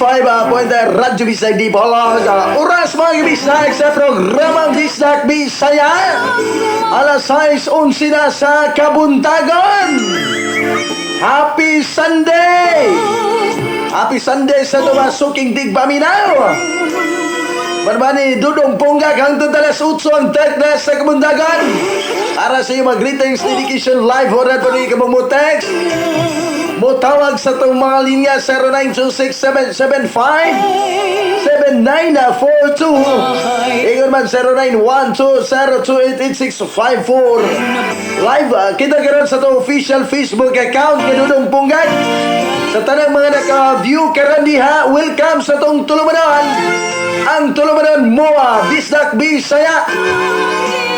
95 point Radyo Bisdak Dipolog. Oras, mga kabisdak, sa programang Bisdak Bisaya. Alas 6:11 na sa kabuntagon. Happy Sunday! Happy Sunday sa tumasuking tigpaminaw! Barbani, Dudong Punggak, hangtod alas 8 ang tekna sa kabuntagon. Para sa iyong mga greetings, dedication, live, oras pa rin ka mo text. Mo tawag sa itong mga linya 0926-775 7942. Ingon man 0912-028-8654. Live, kita karon sa itong official Facebook account kay Dudong Punggak. Sa tanang mga naka-view karon diha, welcome sa itong tulumanon. Ang tulumanon Moa Bisdak Bisaya.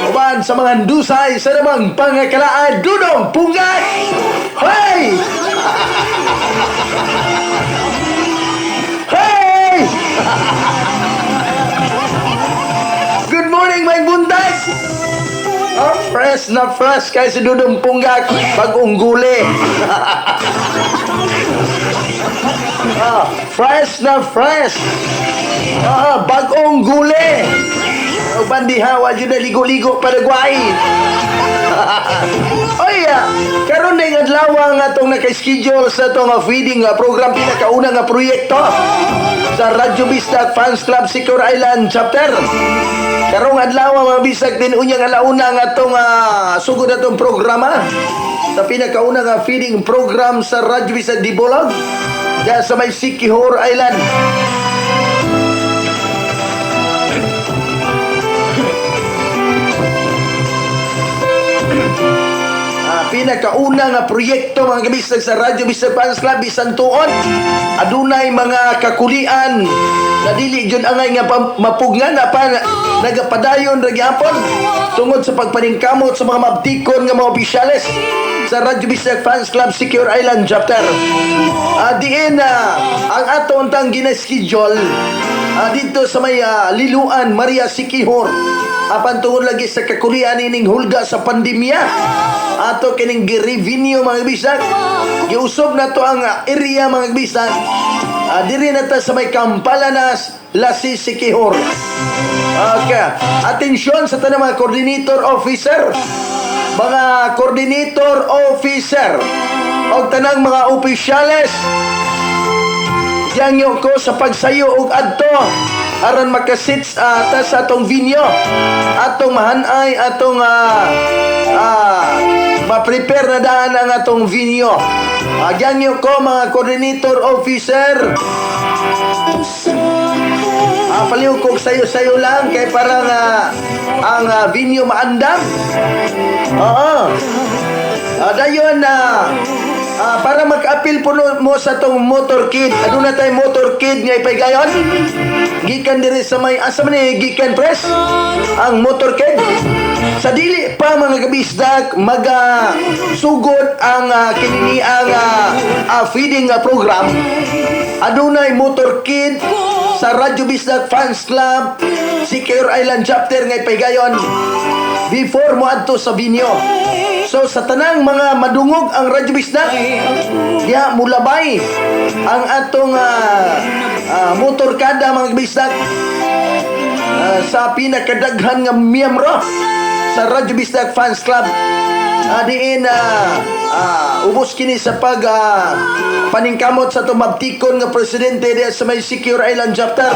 Uban sa mga dusay sa namang pangakalaan, Dudong Punggak. Hey! Hey! Good morning, my buntag! Oh, fresh na fresh kay si Dudong Punggak, bagong guli. Ah, fresh na fresh. Ah, bagong guli. Uban diha, wa jud na ligo-ligo padagway. Oy, karon ding adlaw nga atong naka-schedule sa atong feeding program, pinakauna nga proyekto sa Radyo Bisdak Fans Club Siquijor Island Chapter. Karong adlaw, mga bisag, din unyang alauna nga atong sugod atong programa sa pinakauna nga feeding program sa Radyo Bisdak Dipolog diya sa may Siquijor Island. Pinakauna nga proyekto, mga kabisag, sa Radyo Bisdak Fans Club bisan tuon adunay mga kakulian na dili jud angay nga mapugnan apan nagapadayon ra gyapon tungod sa pagpaningkamot sa mga mabtikon nga mga opisyales sa Radyo Bisdak Fans Club Siquijor Island Chapter. Diin na ang ato untang gina-schedule dito sa may Liluan, Maria Siquijor. Apan tungod lagi sa kakulian ining hulga sa pandemya, ato kining gi-revenue, mga bisdak. Giusob na to ang area, mga bisdak. Diri na ta sa may Campalanas, Lasi, Siquijor. Okay. Atensyon sa tanang mga coordinator officer. Mga coordinator officer o tanang mga opisyales. Yangyo ko sa pagsayo og adto aron makasits ta sa atong venue. Atong mahanay, atong ma-prepare na daan ang atong venue. Yangyo ko, mga coordinator officer. Paliw kog sayo-sayo lang kay parang ang venue maandam. Oo. Dayon na para maka-apil po mo sa tong motorcade. Aduna tay motorcade nga ipaygayon. Gikan diri sa may asa man ni gikan press ang motorcade. Sa dili pa, mga kabisdak, maga sugod ang kinini ang feeding program. Adunay motorcade sa Radyo Bisdak Fans Club Siquijor Island Chapter nga ipaygayon before mo adto sa venue. So sa tanang mga madungog ang Radyo Bisdak, diha mulabay ang atong motorkada, mga bisdak, sa pinakadaghan nga miyembro sa Radyo Bisdak Fans Club. Diin ubos kini sa pag paningkamot sa tumabtikon nga presidente diha sa may Siquijor Island Chapter,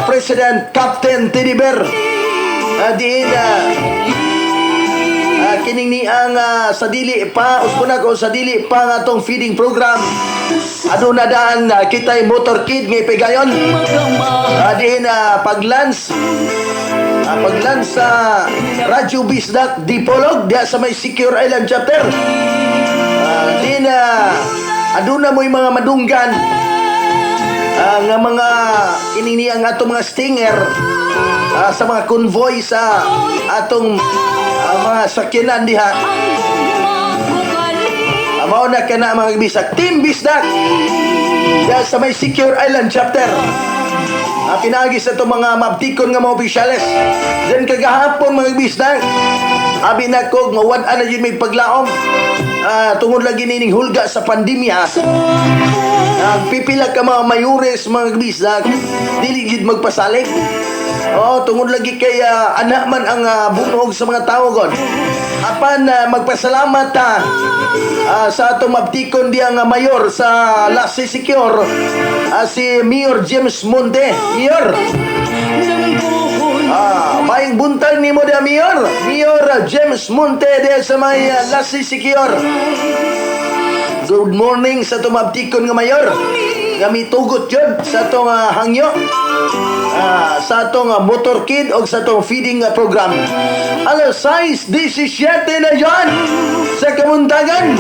President Captain Teddy Bear. Diin kining ni ang sa dili pa usbon ko sa dili pa nga atong feeding program, aduna daan kitay motorcade nga ipigayon. Diin pag-launch sa Radyo Bisdak Dipolog diha sa may Siquijor Island Chapter. Diin aduna mo'y mga madunggan nga mga kinini ang atong mga stinger sa mga convoy sa atong mga sakyanan diha. Mao na kana, mga bisdak. Team Bisdak diha sa may Siquijor Island Chapter. Pinaagi sa itong mga mabtikon nga mga opisyales. Then kagahapon, mga bisdak, abi na ko mawad na yun may paglaom. Tungod lagi nining hulga sa pandemya. Ang pipila ka mga mayores, mga bisag, dili gid magpasalig. Oh, tungod lagi kay anak man ang bunog sa mga tao god. Apan magpasalamat ta sa atong mabtikon diya nga mayor sa Lassay Siquijor, si Mayor James Monte. Mayor, maayong buntag nimo diya, Mayor. Mayor James Monte diya sa may Lassay Siquijor. Good morning sa atong mabtikon nga mayor. Nga mitugot yun sa atong hangyo. Sa atong motorcade o sa atong feeding program. Alas 6:17 na yan sa kamuntagan.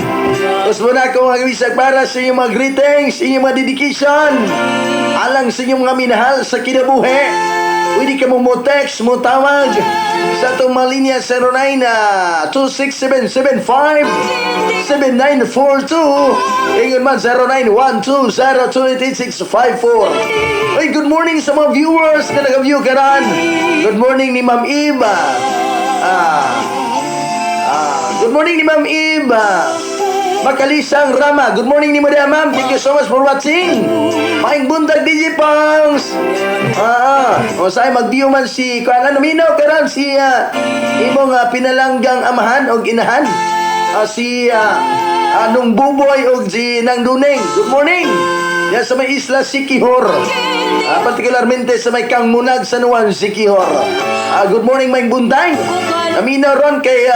Tapos muna ako, mga kabisag, para sa inyong mga greetings, inyong mga dedication. Alang sa inyong mga minahal sa kinabuhi. Pwede ka mo text, mo tawag sa atong mga linya 09 26775 7942. Ingon man 0912028654. Ay, good morning sa mga viewers na nag-view karon. Good morning ni Ma'am Iba. Good morning ni Ma'am Iba. Makalisang Rama. Good morning ni Maria, Ma'am. Thank you so much for watching. Maayong buntag, DJ Pangs. O say mag-view man si kuan ano minaw karon si imong pinalanggang amahan og inahan. Si anong Buboy og si Nang Duneng. Good morning. Yan sa may Isla Siquijor. Particularmente sa may Kangmunag, San Juan, Siquijor. Good morning, maayong buntag. Naminaw ron kay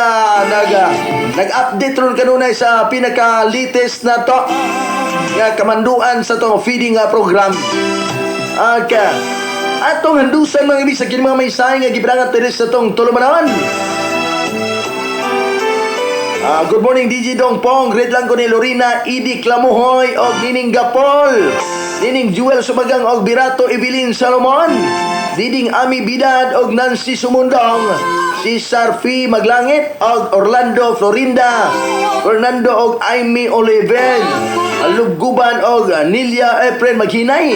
nag-update ron kanunay sa pinaka-latest na to nga kamanduan sa tong feeding program. Okay. Atong handusan, mga ibig sa kini mga maysahay nga gibrangat diri sa tong tulumanon. Good morning, DJ Dong Pong. Greet lang ko ni Lorena Idi Clamuhoy og Nining Gapol. Nining Jewel Sumagang og Birato Evelyn Salomon. Diding Ami Bidad og Nancy Sumundong. Si Sarfi Maglangit og Orlando Florinda. Fernando og Amy Oliven. Lubguban og Nilia Efren Maghinay.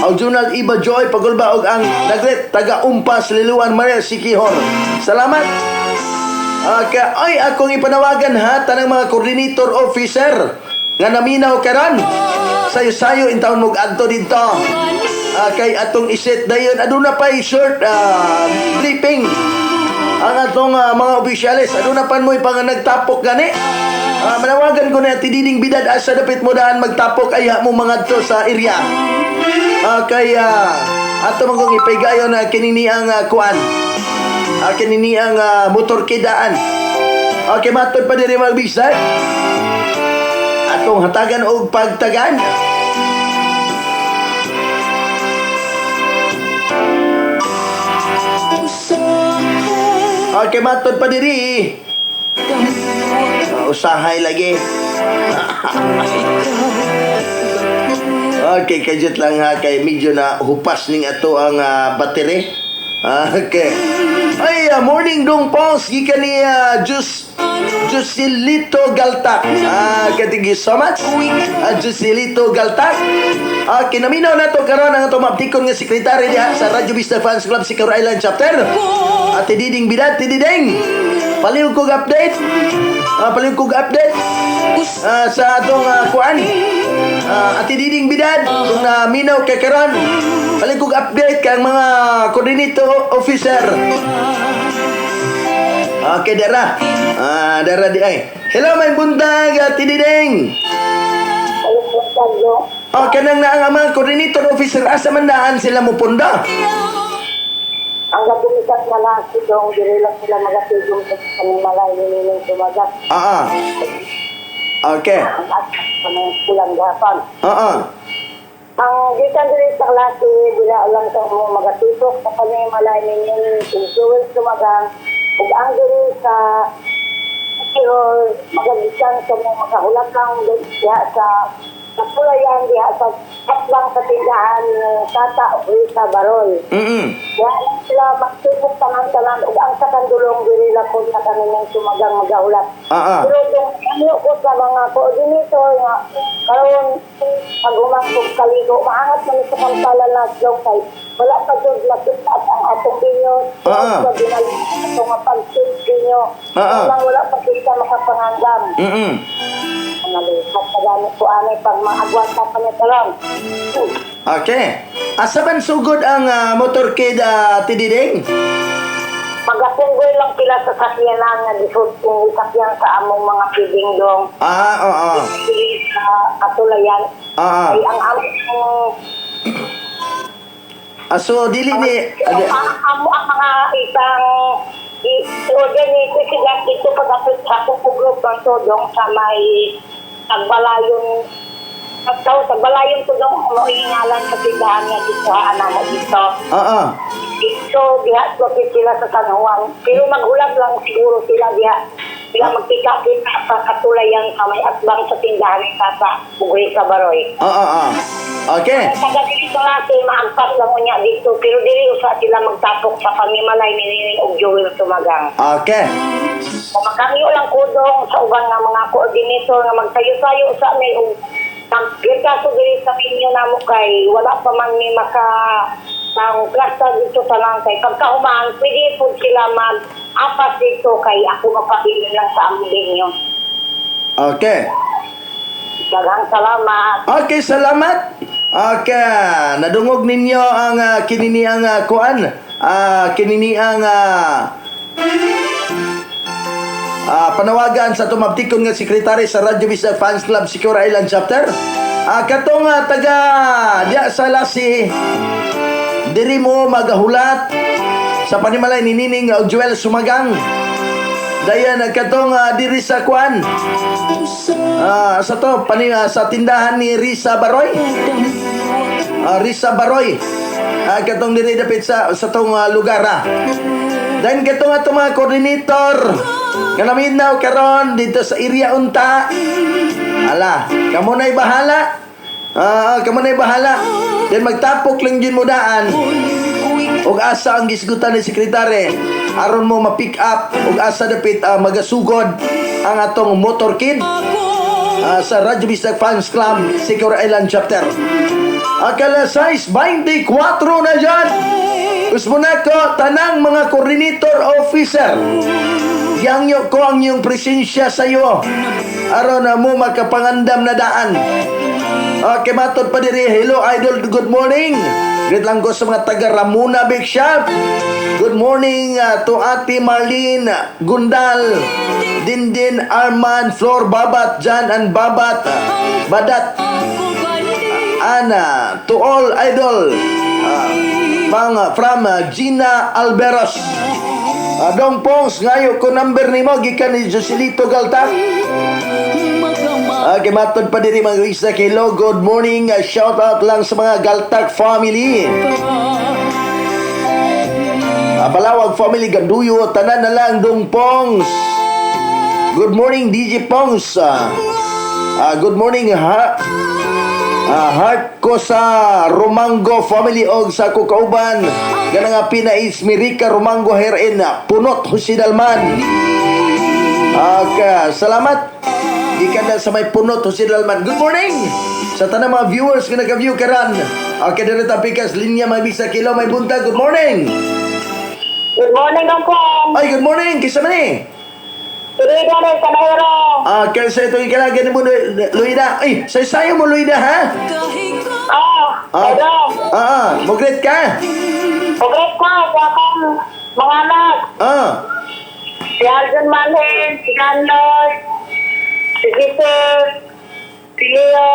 Og Junal Iba Joy Pagulba og ang nagret taga Umpas Liluan Maria Siquijor. Salamat. Okay, ay, akong ipanawagan ha tanang mga coordinator officer nga naminaw karon. Sayo-sayo intawon mo adto didto. Kay atong iset dayon, aduna pay short briefing ang atong mga opisyales. Aduna pan mo'y pang nagtapok gani. Manawagan ko na tididing bidad, asa dapit mo daan magtapok ay mo mga to sa area. Kay ato man kong ipaygayon na kinini ang kuan. Kinini ang motorcade-an. Okay, matod pa diri, mga bisag. Atong hatagan og pagtagan. Okay, matod pa diri. Usahay lagi. Okay, kadyot lang ha, kay medyo na hupas ning ato ang battery. Okay. Ay, morning, Dong Pons, gikan ni Joselito Galtak. Okay, thank you so much. Joselito Galtak. Kinaminaw na to karon ang atong mabtikon nga sekretary diha sa Radyo Vista Fans Club Siquijor Island Chapter. Ate Diding Bidad, Diding. Palihog kog update. Palihog kog update sa atong kuan. Ate Diding Bidad, kung naminaw kay karon, palihog kog update kang mga coordinator officer. Okay, dara. Dara di ay. Hello, maayong buntag, Ate Diding. Oh, kanang naa nga mga coordinator officer, asa man daan sila mo punda? Ang gabulisan na lang si Dong, diri lang sila magatigong sa panimalay ni Nining Tumaga. Ang at sa mga kulang gapan. Ang gikan diri sa klase, dila lang sa mo magatipok sa panimalay ni Nining Joel Tumagang, ug ang diri sa Siquijor, magagikan sa mo makahulakang diha sa Kapulayan, diha sa atbang sa tindahan ni Tata Rita Barol. Diha lang sila magtipok tanan-tanan ug ang sa kandulong diri lang po sa kanilang Sumagang magahulat. Pero kung ano ko sa mga coordinator nga karon pag umangkog kaligo, maangat man sa kampala na dong kay wala pa jud makita ang atong binyo sa ginal atong nga pag venue. Walang wala pa kita makapangandam. Nalipat pa gamit ko ani pag maagwanta pa niya karon. Okay. Asa man sugod ang motorcade, Tididing? Magapunggoy lang sila sa sakyanan nga gisud kung isakyan sa among mga piding dong. Ah, oo. Sa katulayan. Ay ang among Ah, so dili ni ang amo ang mga isang i-order ni President dito pagapit sa group ng Todong sa may Tagbalayon Tagtaw, Tagbalayon Todong mo ingalan sa tindahan nga dito ha mo dito. Dito diha ko sila sa San Juan. Pero maghulag lang siguro sila diha. Sila magkita-kita sa katulayan sa may atbang sa tindahan ni Tata Bugoy sa Baroy. Oo, oo. Okay. Ang taga dili sa laki, maampas lang unya dito. Pero dili usa sila magtapok sa pamimalay ni Nining og Joel Tumagang. Okay. Kung makangyo lang kudong sa uban nga mga coordinator nga magsayo-sayo sa may og kaso dili sa inyo namo kay wala pa man ni maka ang cluster dito tanan kay pagkahuman pwede po sila mag apas dito kay ako mapabilin lang sa among venue. Okay. Daghang salamat. Okay, salamat. Okay, nadungog ninyo ang kinini ang kuan. Kinini ang panawagan sa tumabtikon nga sekretary sa Radyo Bisdak Fans Club Secure Island Chapter. Katong taga diya sa Lasi, diri mo magahulat sa panimalay ni Nining og Joel Sumagang. Dayan katong diri sa kuan. Sa to pani sa tindahan ni Risa Baroy. Risa Baroy. Katong diri dapit sa tong lugar ah. Then katong ato mga coordinator nga naminaw karon dito sa area unta. Ala, kamo na'y bahala. Kamo na'y bahala. Then magtapok lang jud mo daan. Og asa ang gisgutan ni sekretary aron mo ma-pick up og asa dapit magasugod ang atong motorcade sa Radyo Bisdak Fans Club Secure Island Chapter. Akala size 24 na dyan. Gusto na ko tanang mga coordinator officer. Yangyo ko ang iyong presensya sa iyo. Aron na mo makapangandam na daan. Okay, matod pa diri. Hello, idol. Good morning. Greet lang ko sa mga taga Ramuna Big Shop. Good morning to Ate Marlene Gundal, Dindin Arman, Flor Babat, Jan and Babat, Badat, Ana, to all idol, mga from Gina Alberos. Dong Pongs, ngayo ko number nimo gikan ni Joselito Galta. Okay, matod pa diri mga isa. Hello, good morning. Shout out lang sa mga Galtak family. Balawag family, Ganduyo, tanan na lang, Dong Pongs. Good morning, DJ Pongs. Good morning, ha. Heart ko sa Romango family og sa kukauban. Ganang nga pinais Mirika Romango herein Punot Jose Dalman. Okay, salamat. Gikan na sa may Punot Jose Dalman. Good morning sa tanang mga viewers nga naka-view karon. Okay, dito ta pikas linya mga bisa kilo may buntag. Good morning. Good morning, Dong Pong. Ay, good morning. Kisa man eh. Tuloy na rin sa Nairo. Kaya sa ito yung kailangan mo, Luida. Ay, sayo mo, Luida, ha? Oh, hello. Mo-greet ka? Pugret ko sa akong mga anak. Si Aljon Manhen, si Ganoy, si Giselle, si Leo,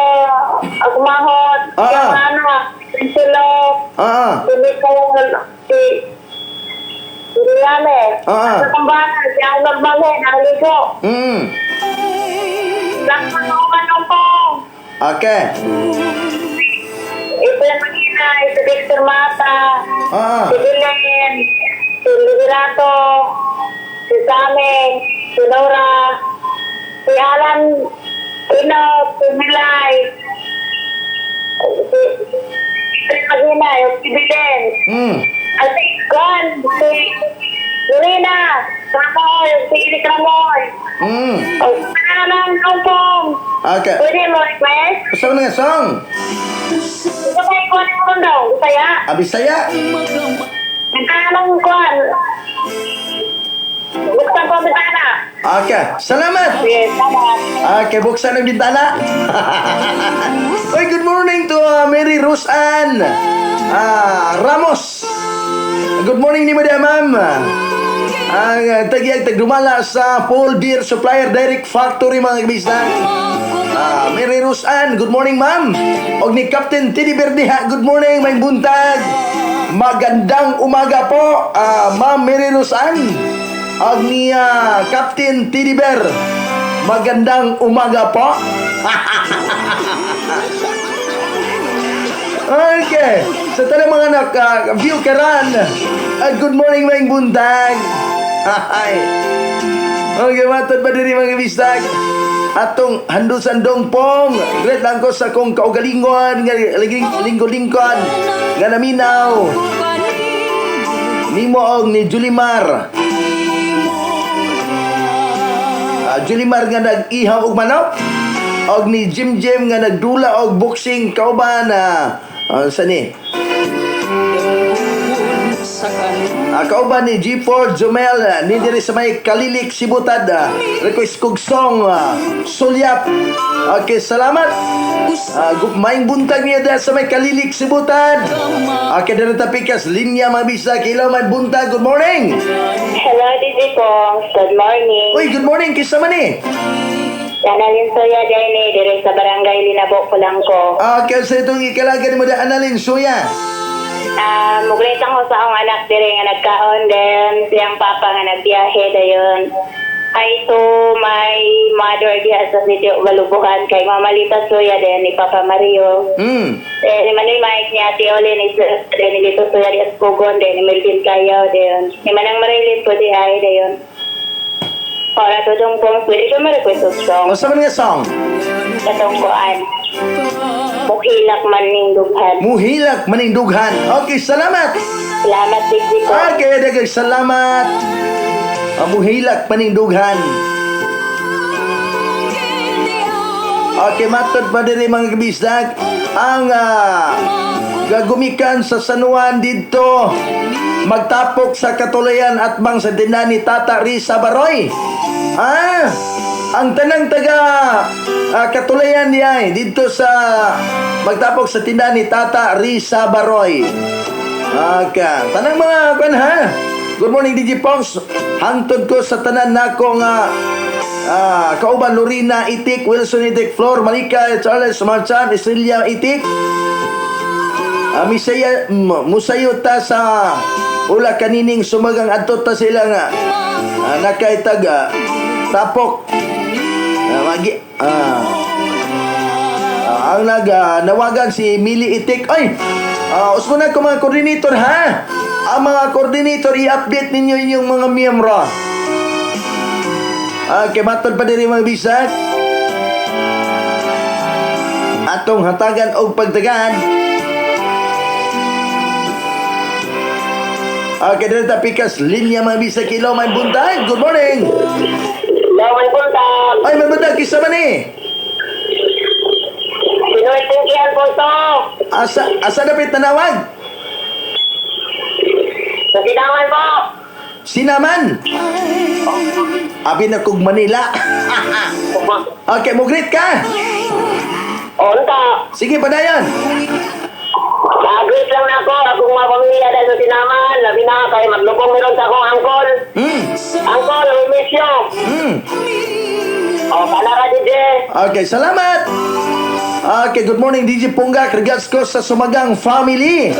Agmahot, si ang anak, si Priscilla, si Nicole, si Riane, sa Pambana, si Arnold Manhen, ang ligo. Lakman ako manong pong. Okay. Ito yung Manila, ito Dexter Mata, si Dylan, si Liberato, si Sameng, si Nora, si Alan Ino, si Milay, si Magina, si Biden, at si Gon, si Lorena, Ramoy, si Eric Ramoy. O, ano lang, Kampong. Okay. Pwede mo request? Gusto mo na nga song? Gusto ko yung kuhan mo daw, Bisaya. Bisaya. Nagkaanong kuhan. Gusto ko Okay, salamat. Sige, salamat. Okay, buksan ang bintana. Oy, good morning to Mary Roseanne Ramos. Good morning ni Madam, ma'am. Ang tagiyag tagdumala sa Paul Beer Supplier Direct Factory, mga kabisdak. Mary Roseanne, good morning, ma'am. Og ni Captain Teddy Berdeha, good morning, may buntag. Magandang umaga po, Ma'am Mary Roseanne. Og ni Captain Teddy Bear. Magandang umaga po. Okay. Sa tanang mga naka-view karan, good morning, may buntag. Hi. Okay, matod ba diri, mga kabisdak? Atong handusan dong pong. Great lang ko sa kong kaugalingon nga linggo-lingkod nga naminaw. Nimo og ni Julimar. Julimar nga nag-ihaw og manok og ni Jim Jim nga nagdula og boxing kauban na sa ni kauban ni G4 Jumel ni diri sa may Kalilik Sibutad, request kog song Sulyap. Okay, salamat. Maayong buntag niya dahil sa may Kalilik Sibutad. Okay, diri ta pikas linya, mga bisdak. Hello, may buntag. Good morning. Hello, DJ Pong. Good morning. Uy, good morning. Kinsa man ni? Analin Soya Dene, dire sa Barangay Linabo, Pulangko. Okay, sa itong ikalagan mo da, Analin Suya. Mugretang ko sa akong anak dire nga nagkaon then siyang papa nga nagbiyahe dayon. Hi to my mother diha sa Sitio Balubuhan kay Mama Lita Soya din ni Papa Mario. Eh, ni Manoy Mike ni Ate Ole ni Sir din ni Lito Soya di Aspugon din ni Melvin Cayo din. Ni Manang Marilyn po di ay dayon. Para to dong pong pwede ko ma-request og song. O sa man nga song? Katong kuan. Muhilak man ning dughan. Muhilak manindughan. Okay, salamat. Salamat, Big ko. Okay, daghang salamat. Muhilak manindughan. Okay, matod pa diri, mga kabisdak, ang gagumikan sa San Juan dito magtapok sa Katulayan at bang sa tindahan ni Tata Risa Baroy. Ang tanang taga Katulayan niya ay dito sa magtapok sa tindahan ni Tata Risa Baroy. Okay. Tanang mga kwan ha. Good morning, DJ Pongs. Hangtod ko sa tanan nako nga kauban Lorena Itik, Wilson Itik, Flor Malika, Charles Marchan, Estrella Itik. Misaya, musayo ta sa ula kanining Sumagang adto ta sila nga nakaitag tapok. Magi, ang nag nawagan si Mili Itik. Ay, usmo na ko mga coordinator ha. Ang mga coordinator, i-update ninyo inyong mga miyembro. Okay, matod pa diri, mga bisdak. Atong hatagan og pagtagaan. Okay, dito ta pikas linya, mga bisdak. Hello, may buntag. Good morning. Hello, may buntag. Ay, may buntag. Kinsa man eh? Pinoy Pinky Alfonso. Asa dapit tanawag? Sa Sinaman po. Sinaman. Abi na kog Manila. Okay, mo-greet ka. Unta. Sige, padayon. Nag-greet lang na ako. Akong mga pamilya dahil sa Sinaman. Labi na kay maglubong meron sa akong angkol. Angkol, we miss you. O, kana ra, DJ. Okay, salamat. Okay, good morning, DJ Punggak. Regards ko sa Sumagang family.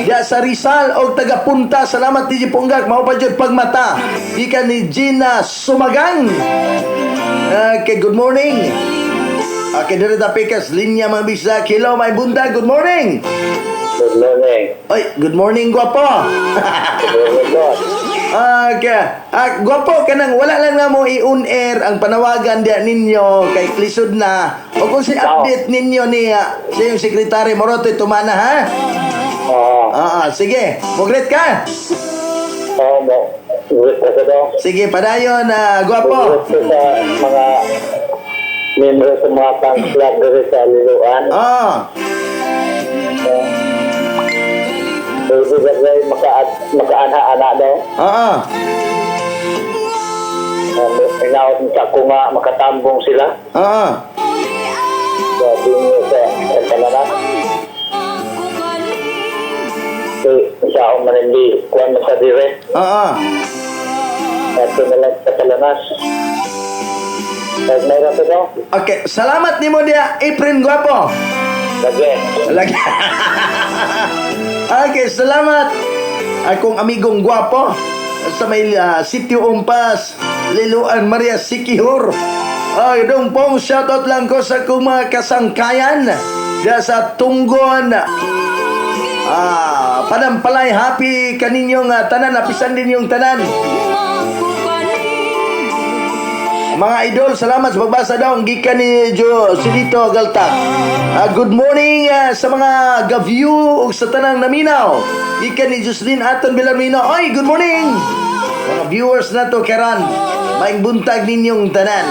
Diya sa Rizal o taga Punta. Salamat, DJ Punggak. Mao pa jud pagmata. Gikan ni Gina Sumagang. Okay, good morning. Okay, dito ta pikas linya, mga bisdak. Hello, may buntag. Good morning. Good morning. Oy, good morning, gwapo. Good morning, boss. Okay. Gwapo, kanang wala lang na mo i-on air ang panawagan diya ninyo kay klisod na. O kung si update ninyo ni sa iyong sekretary Moroto tumana ha. Oo. Ah, sige. Mo-greet ka. Oo, mo. Good ko sa do. Sige, padayon na gwapo. Good ko sa mga membro sa mga fans club dito sa Liloan. Pwede ba kayo makaanha-ana do? Hinaot sa ko nga makatambong sila. Sa dinyo sa Catalanas. Kay sa akong manindi, kuan man sa dire. Ato na lang sa Catalanas. Kahit mayroon ko no? Okay, salamat nimo dia, Efren Guapo. Lagi. Lagi. Okay, salamat. Akong amigong guwapo sa may Sitio Umpas, Liloan Maria Sikihor. Ay, dong pong shoutout lang ko sa akong mga kasangkayan diya sa Tunggon. Panampalay, happy kaninyong tanan, apisan din yung tanan. Mga idol, salamat sa pagbasa daw. Gikan ni Jo Silito Galtak. Good morning sa mga gaview ug sa tanang naminaw. Gikan ni Jocelyn Aton Villarmino. Oy, good morning! Mga viewers na to karon. Maing buntag ninyong tanan.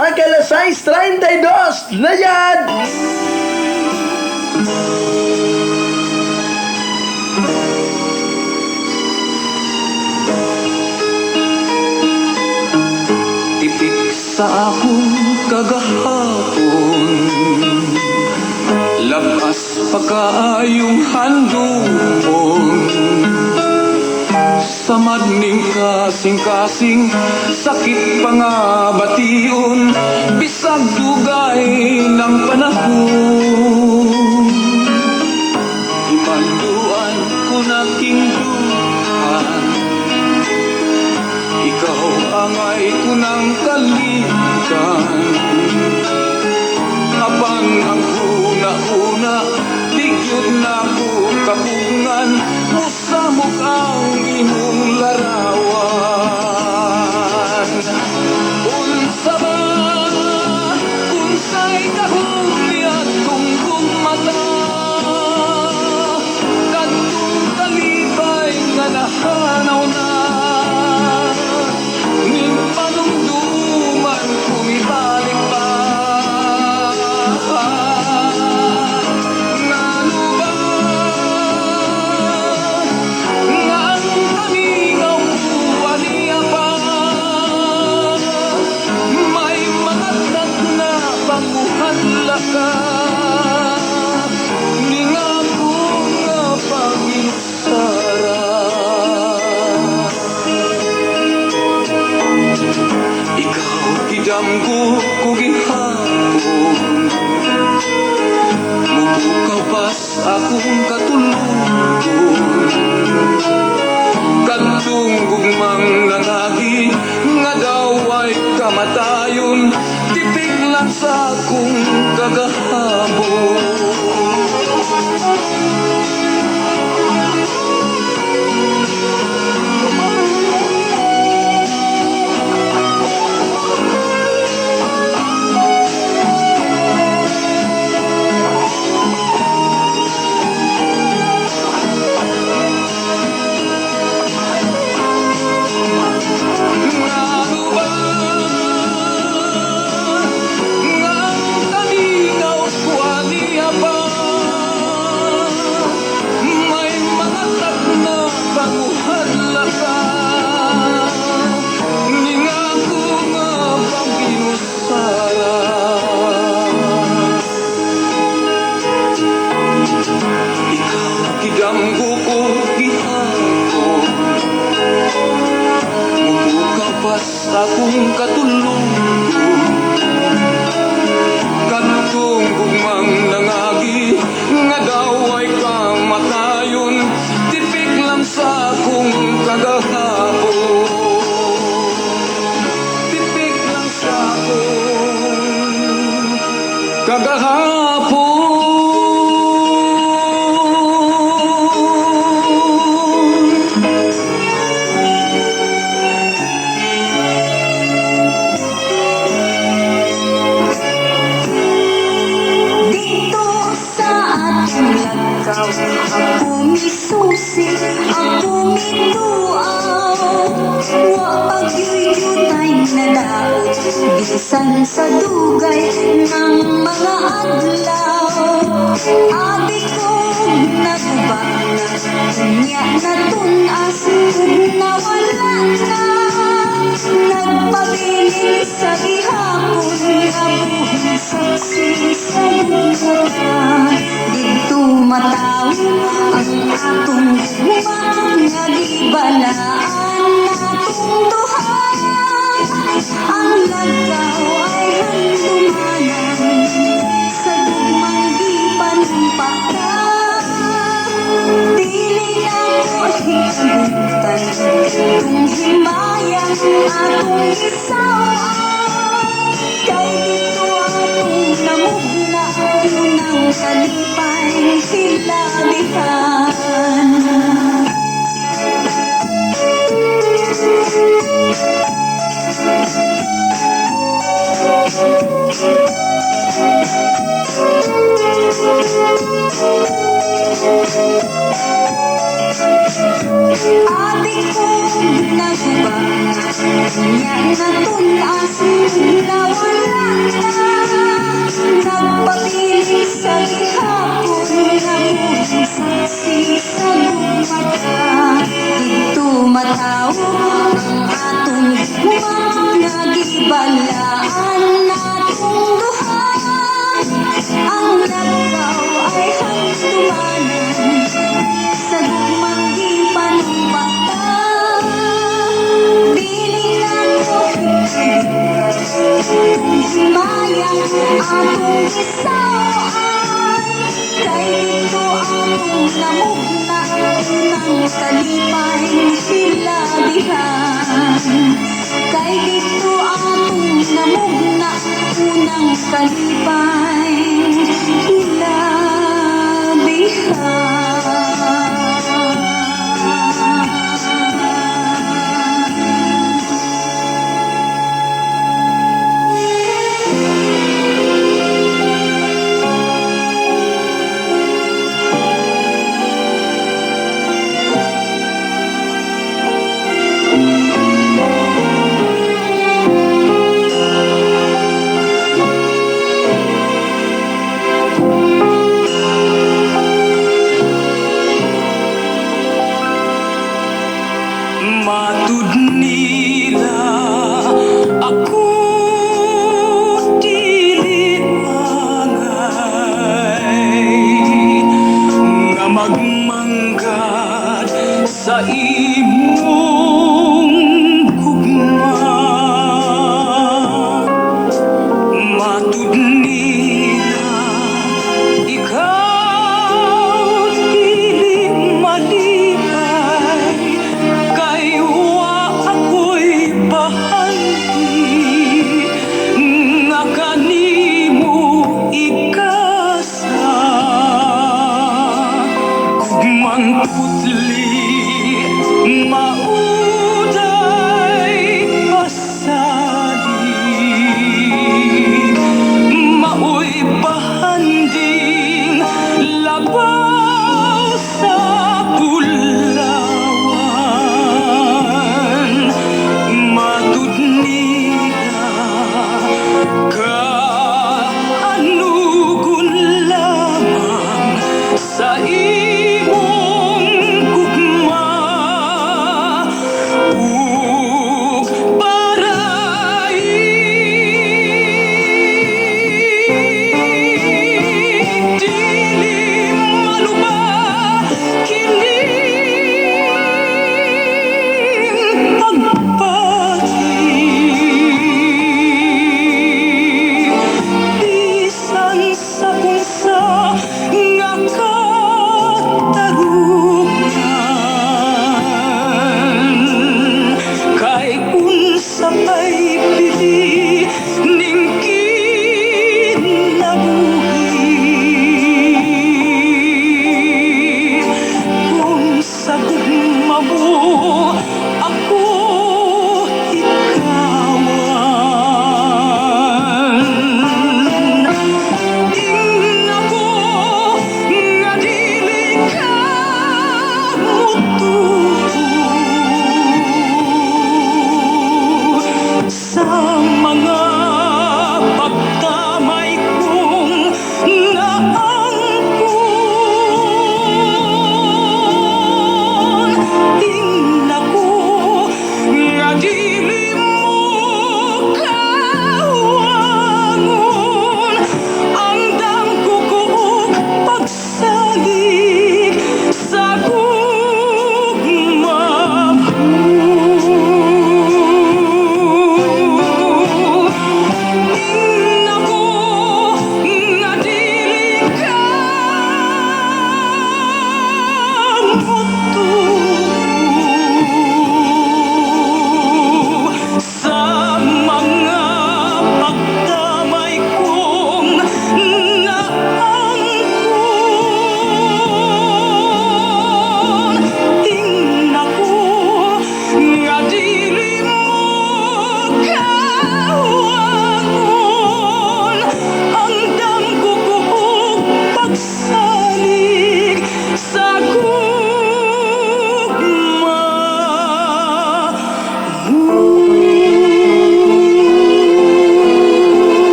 Ang alas 6:32 na yan! Tipik sa akong kagahapon, labas pagkaayong handumon. Sa madning kasing-kasing, sakit pa nga bation, bisag dugay ng panahon. Imanduan ko na duhan, ikaw angay ko ng kalimtan. Apan ang huna-huna, digyot na ko kapungan, musamok ang imong larawan. Unsa ba, unsay kahuli atong gumata, kadtong kalipay nga nahanaw na, ning panumduman kumibalik pa. Ngano ba nga ang kamingaw ko aniya pa, may mga na panguhadla ka, ningako nga panginusara. Ikaw gidamgo ko gihapon, mubukaw pas akong katulugon. Kadtong gugmang nangagi nga daw ay kamatayon, tipik lang sa akong kagahapon. Ngano ba nga ang kalingaw ko aniya pa, may mga na panguhadla ka, ningako nga panginusara. Ikaw gidamgo ko gihapon, mubukaw pas akong katulungon. Kadtong gugmang nangagi nga daw ay kamatayon, tipik lang sa akong kagahapon. Tipik lang sa akong kagahapon. Dito sa atong lakaw, ako misusi, ako mituaw. Wa pagyuy-yutay na daot, bisan sa dugay ng mga adlaw. Abi ko naguba na, unya natunas, ug nawala na. Nagpabilin Abi ko naguba, nya natulas, nawala na. Nagpabilin sa gihapon, namuhing saksi sa gumata. Dito matawo ang atong gugma, nagibalaan natong duha. Ang lakaw ay handumanan sa gugmang gipanumbata. Bilin nato himayang atong gisaw-an, kay didto atong namugna unang kalipay hilabihan. Kay didto atong namugna unang kalipay hilabihan.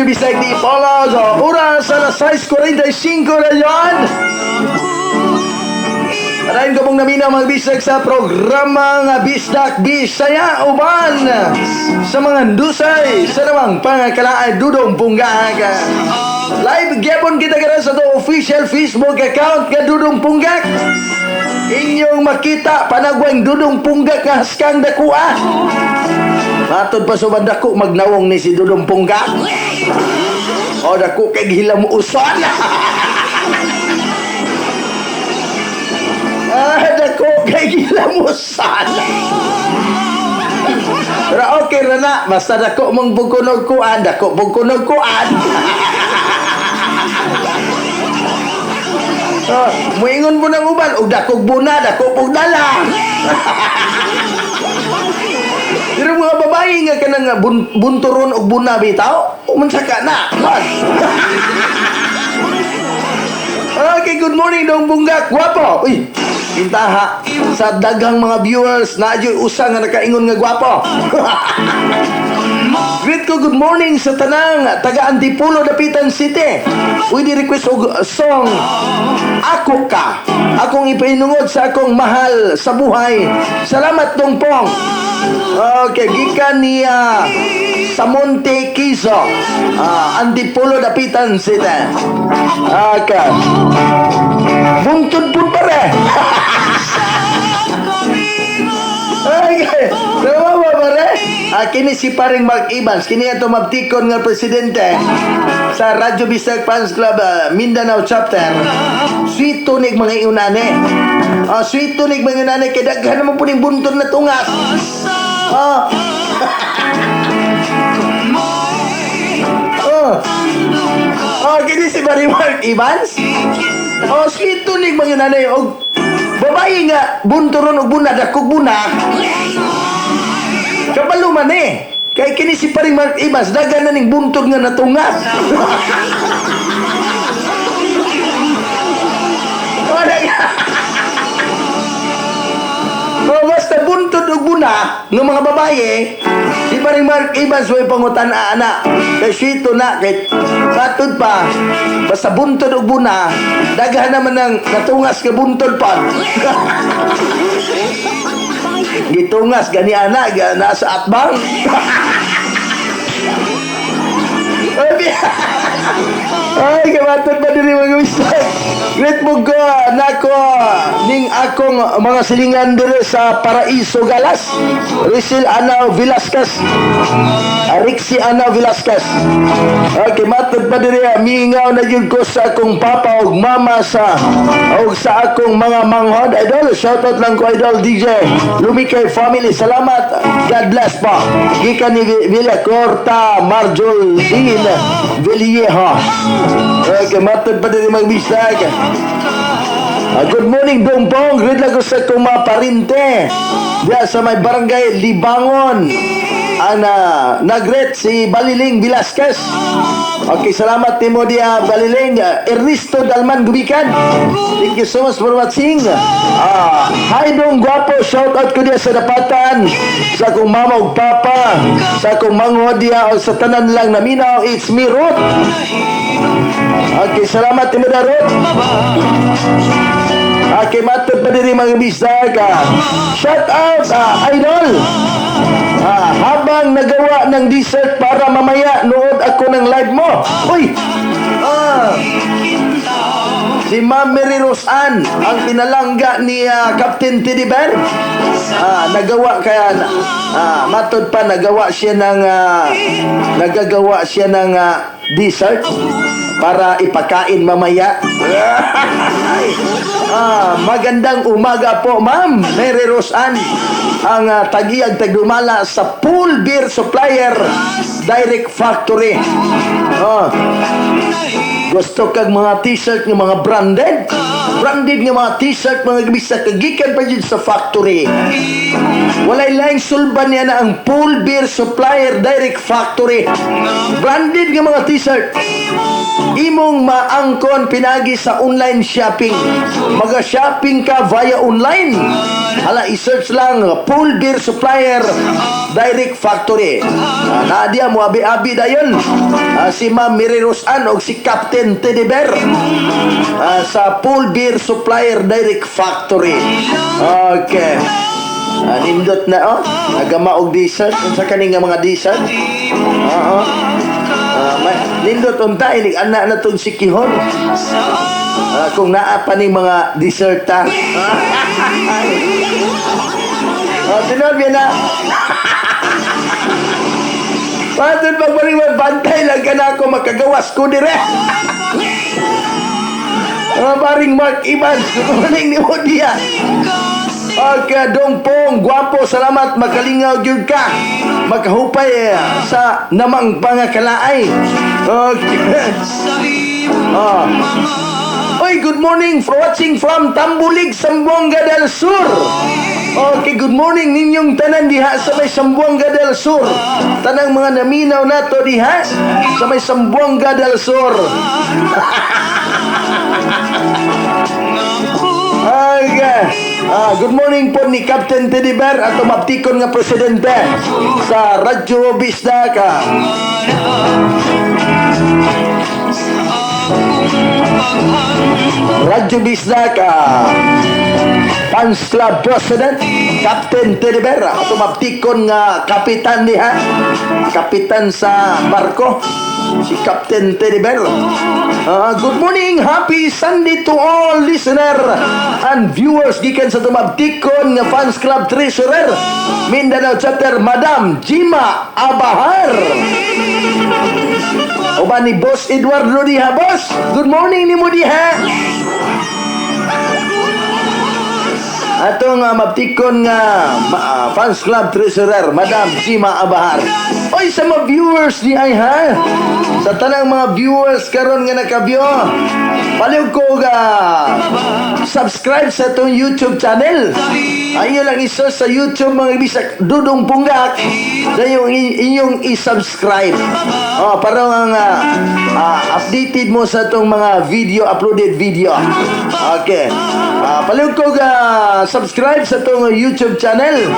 Radyo Bisdak Dipolog. Oras alas 6:45 na yan. Padayon ko pong naminaw, mga bisdak, sa programa nga Bisdak Bisaya uban sa mga dusay sa namang pangakalaay, Dudong Punggak. Live gyapon kita karon sa atong official Facebook account nga Dudong Punggak. Inyong makita panagwang Dudong Punggak nga haskang dakua. Matod pa sa dako magnawong ni si Dudong Punggak. O dako kay gihilamuusan. Ah, dako kay gilamusan. Pero okay ra na, basta dako mong bugkunog kuan, dako bugkunog kuan. Oh, muingon po ng uban, og dakog buna, dako pug dala. Pero mga babae nga kanang bunturon og buna bitaw, umansaka na. Okay, good morning, Dong Bunggak. Gwapo. Uy, intaha sa daghang mga viewers na adyo'y usa nga nakaingon nga gwapo. Greet ko good morning sa tanang taga Antipolo, Dapitan City. Uy, di request og song Ako Ka. Akong ipahinungod sa akong mahal sa buhay. Salamat, Dong Pong. Okay, gikan niya sa Monte Kiso, Antipolo, Dapitan City. Okay. Buntod po pare. Okay. Tama ba pare? Kini si paring Mark Evans. Kini ato mabtikon nga presidente sa Radyo Bisdak Fans Club Mindanao Chapter. Sweet tunic mga iunane. Sweet tunic mga iunane. Kaya daghan naman po ning buntod na tungas. Oh. Oh, kini si paring Mark Evans. Oh, sweet tunic mga iunane. Og babae nga bunturon og buna, dakog buna. Kabalo man eh. Kay kini si paring Mark Evans, dagan na ning buntod nga natungas. Oh, basta buntod og buna ng mga babae, si paring Mark Evans way pangutan ana. Kay sweeto na, kay matod pa, basta buntod og buna, daghan naman ng natungas nga buntod pa. Gitungas gani ana nasa atbang. Ay, kamatod pa diri mga bisdak. Great mo ko nako ning akong mga silingan diri sa Paraiso Galas. Rizal Ana Velasquez. Rixie Ana Velasquez. Okay, matod pa diri, miingaw na gyud ko sa akong papa ug mama sa og sa akong mga manghod. Idol, shoutout lang ko, Idol DJ Lumikay family. Salamat. God bless pa. Gikan ni Villacorta Marjolin Villejo. Okay, matod pa diri mga bisdak. Good morning, Dong Pong. Greet lang ko sa akong mga parinte diya sa may barangay Libangon. Ang nagret si Baliling Velasquez. Okay, salamat nimo diya, Baliling. Ernesto Dalman Gubikan. Thank you so much for watching. Hi, Dong Guapo. Shout out ko diya sa Dapatan. Sa akong mama ug papa. Sa akong manghod diya o sa tanan lang naminaw. It's me, Ruth. Okay, salamat nimo da, Ruth. Okay, matod pa diri mga bisdak. Shout out, Idol. Habang nagawa ng dessert para mamaya nood ako ng live mo. Uy! Si Ma'am Mary Rosan, ang pinalangga ni Captain Teddy Bear. Nagawa kaya matod pa nagawa siya ng nagagawa siya ng dessert para ipakain mamaya. Magandang umaga po, Ma'am Mary Rosan, ang tagiyag tagdumala sa Pool Beer Supplier Direct Factory. Gusto kag mga t-shirt nga mga branded? Branded nga mga t-shirt mga bisa kagikan pa jud sa factory. Walay laing sulban niya na ang Pool Beer Supplier Direct Factory. Branded nga mga t-shirt. Imong maangkon pinagi sa online shopping. Maga-shopping ka via online. Hala, i-search lang Pool Beer Supplier Direct Factory. Nadia mo abi-abi dayon. Si Ma'am Mary Rosan o si Captain Teddy Bear sa Pool Beer Supplier Direct Factory. Okay. Nindot na oh. Nagama og dessert unsa kani nga mga dessert? Oo. Nindot unta inig ana na tong sikihor. Kung naa pa ni mga dessert ta. Oh, tinuod biya na. Patod pagbalik mo, bantay lang ka na ako, makagawas ko dire. Mga paring Mark Evans, good morning ni mo diya. Okay, Dong Pong, gwapo, salamat, makalingaw gyud ka. Makahupay sa namang pangakalaay. Okay. Ah. Oy, good morning for watching from Tambulig, Zamboanga del Sur. Okay, good morning ninyong tanan diha sa may Zamboanga del Sur. Tanang mga naminaw nato diha sa may Zamboanga del Sur. Okay. Good morning po ni Captain Teddy Bear at maptikon nga presidente sa Radyo Bisdak. Radyo Bisdak, Fans Club President Captain Teddy Bear at maptikon nga kapitan diha, kapitan sa barko si Captain Teddy Bear. Good morning, happy Sunday to all listener and viewers gikan sa tumabtikon nga Fans Club Treasurer Mindanao Chapter Madam Jima Abahar. Uban ni Boss Eduardo diha, boss. Good morning nimo diha. Atong mabtikon nga Fans Club Treasurer Madam Jima Abahar. Oy, sa mga viewers ni ay ha. Sa tanang mga viewers karon nga nakabyo, palihog ko ga subscribe sa atong YouTube channel. Ayo lang isa sa YouTube mga bisak Dudong Punggak dayon inyong i-subscribe. Oh, para nga updated mo sa atong mga video, uploaded video. Okay. Palihog ko ga subscribe sa atong YouTube channel.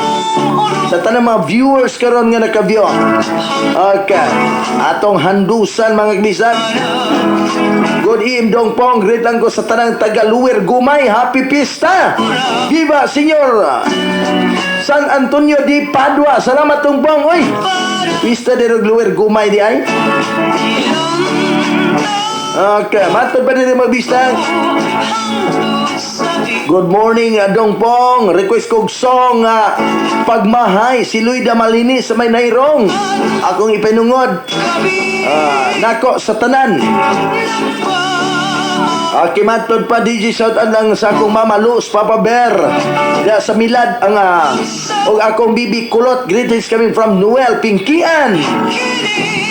Sa tanang mga viewers karon nga nakabyo. Okay. Atong handusan mga bisag. Good evening, Dong Pong. Great lang ko sa tanang taga-Luwer Gumay. Happy Pista! Viva, Senyor! San Antonio di Padua. Salamat, Dong Pong. Oy! Pista de Luwer Gumay di ay. Okay. Matod pa din magbista. Good morning, Dong Pong. Request kog song Pagmahay si Luida Malinis sa may Nairong. Akong ipinungod. Nako sa tanan. Okay, matod pa DJ, shout out lang sa akong Mama Luz, Papa Bear. Diya sa Milad ang og akong bibi Kulot. Greetings coming from Noel Pingkian.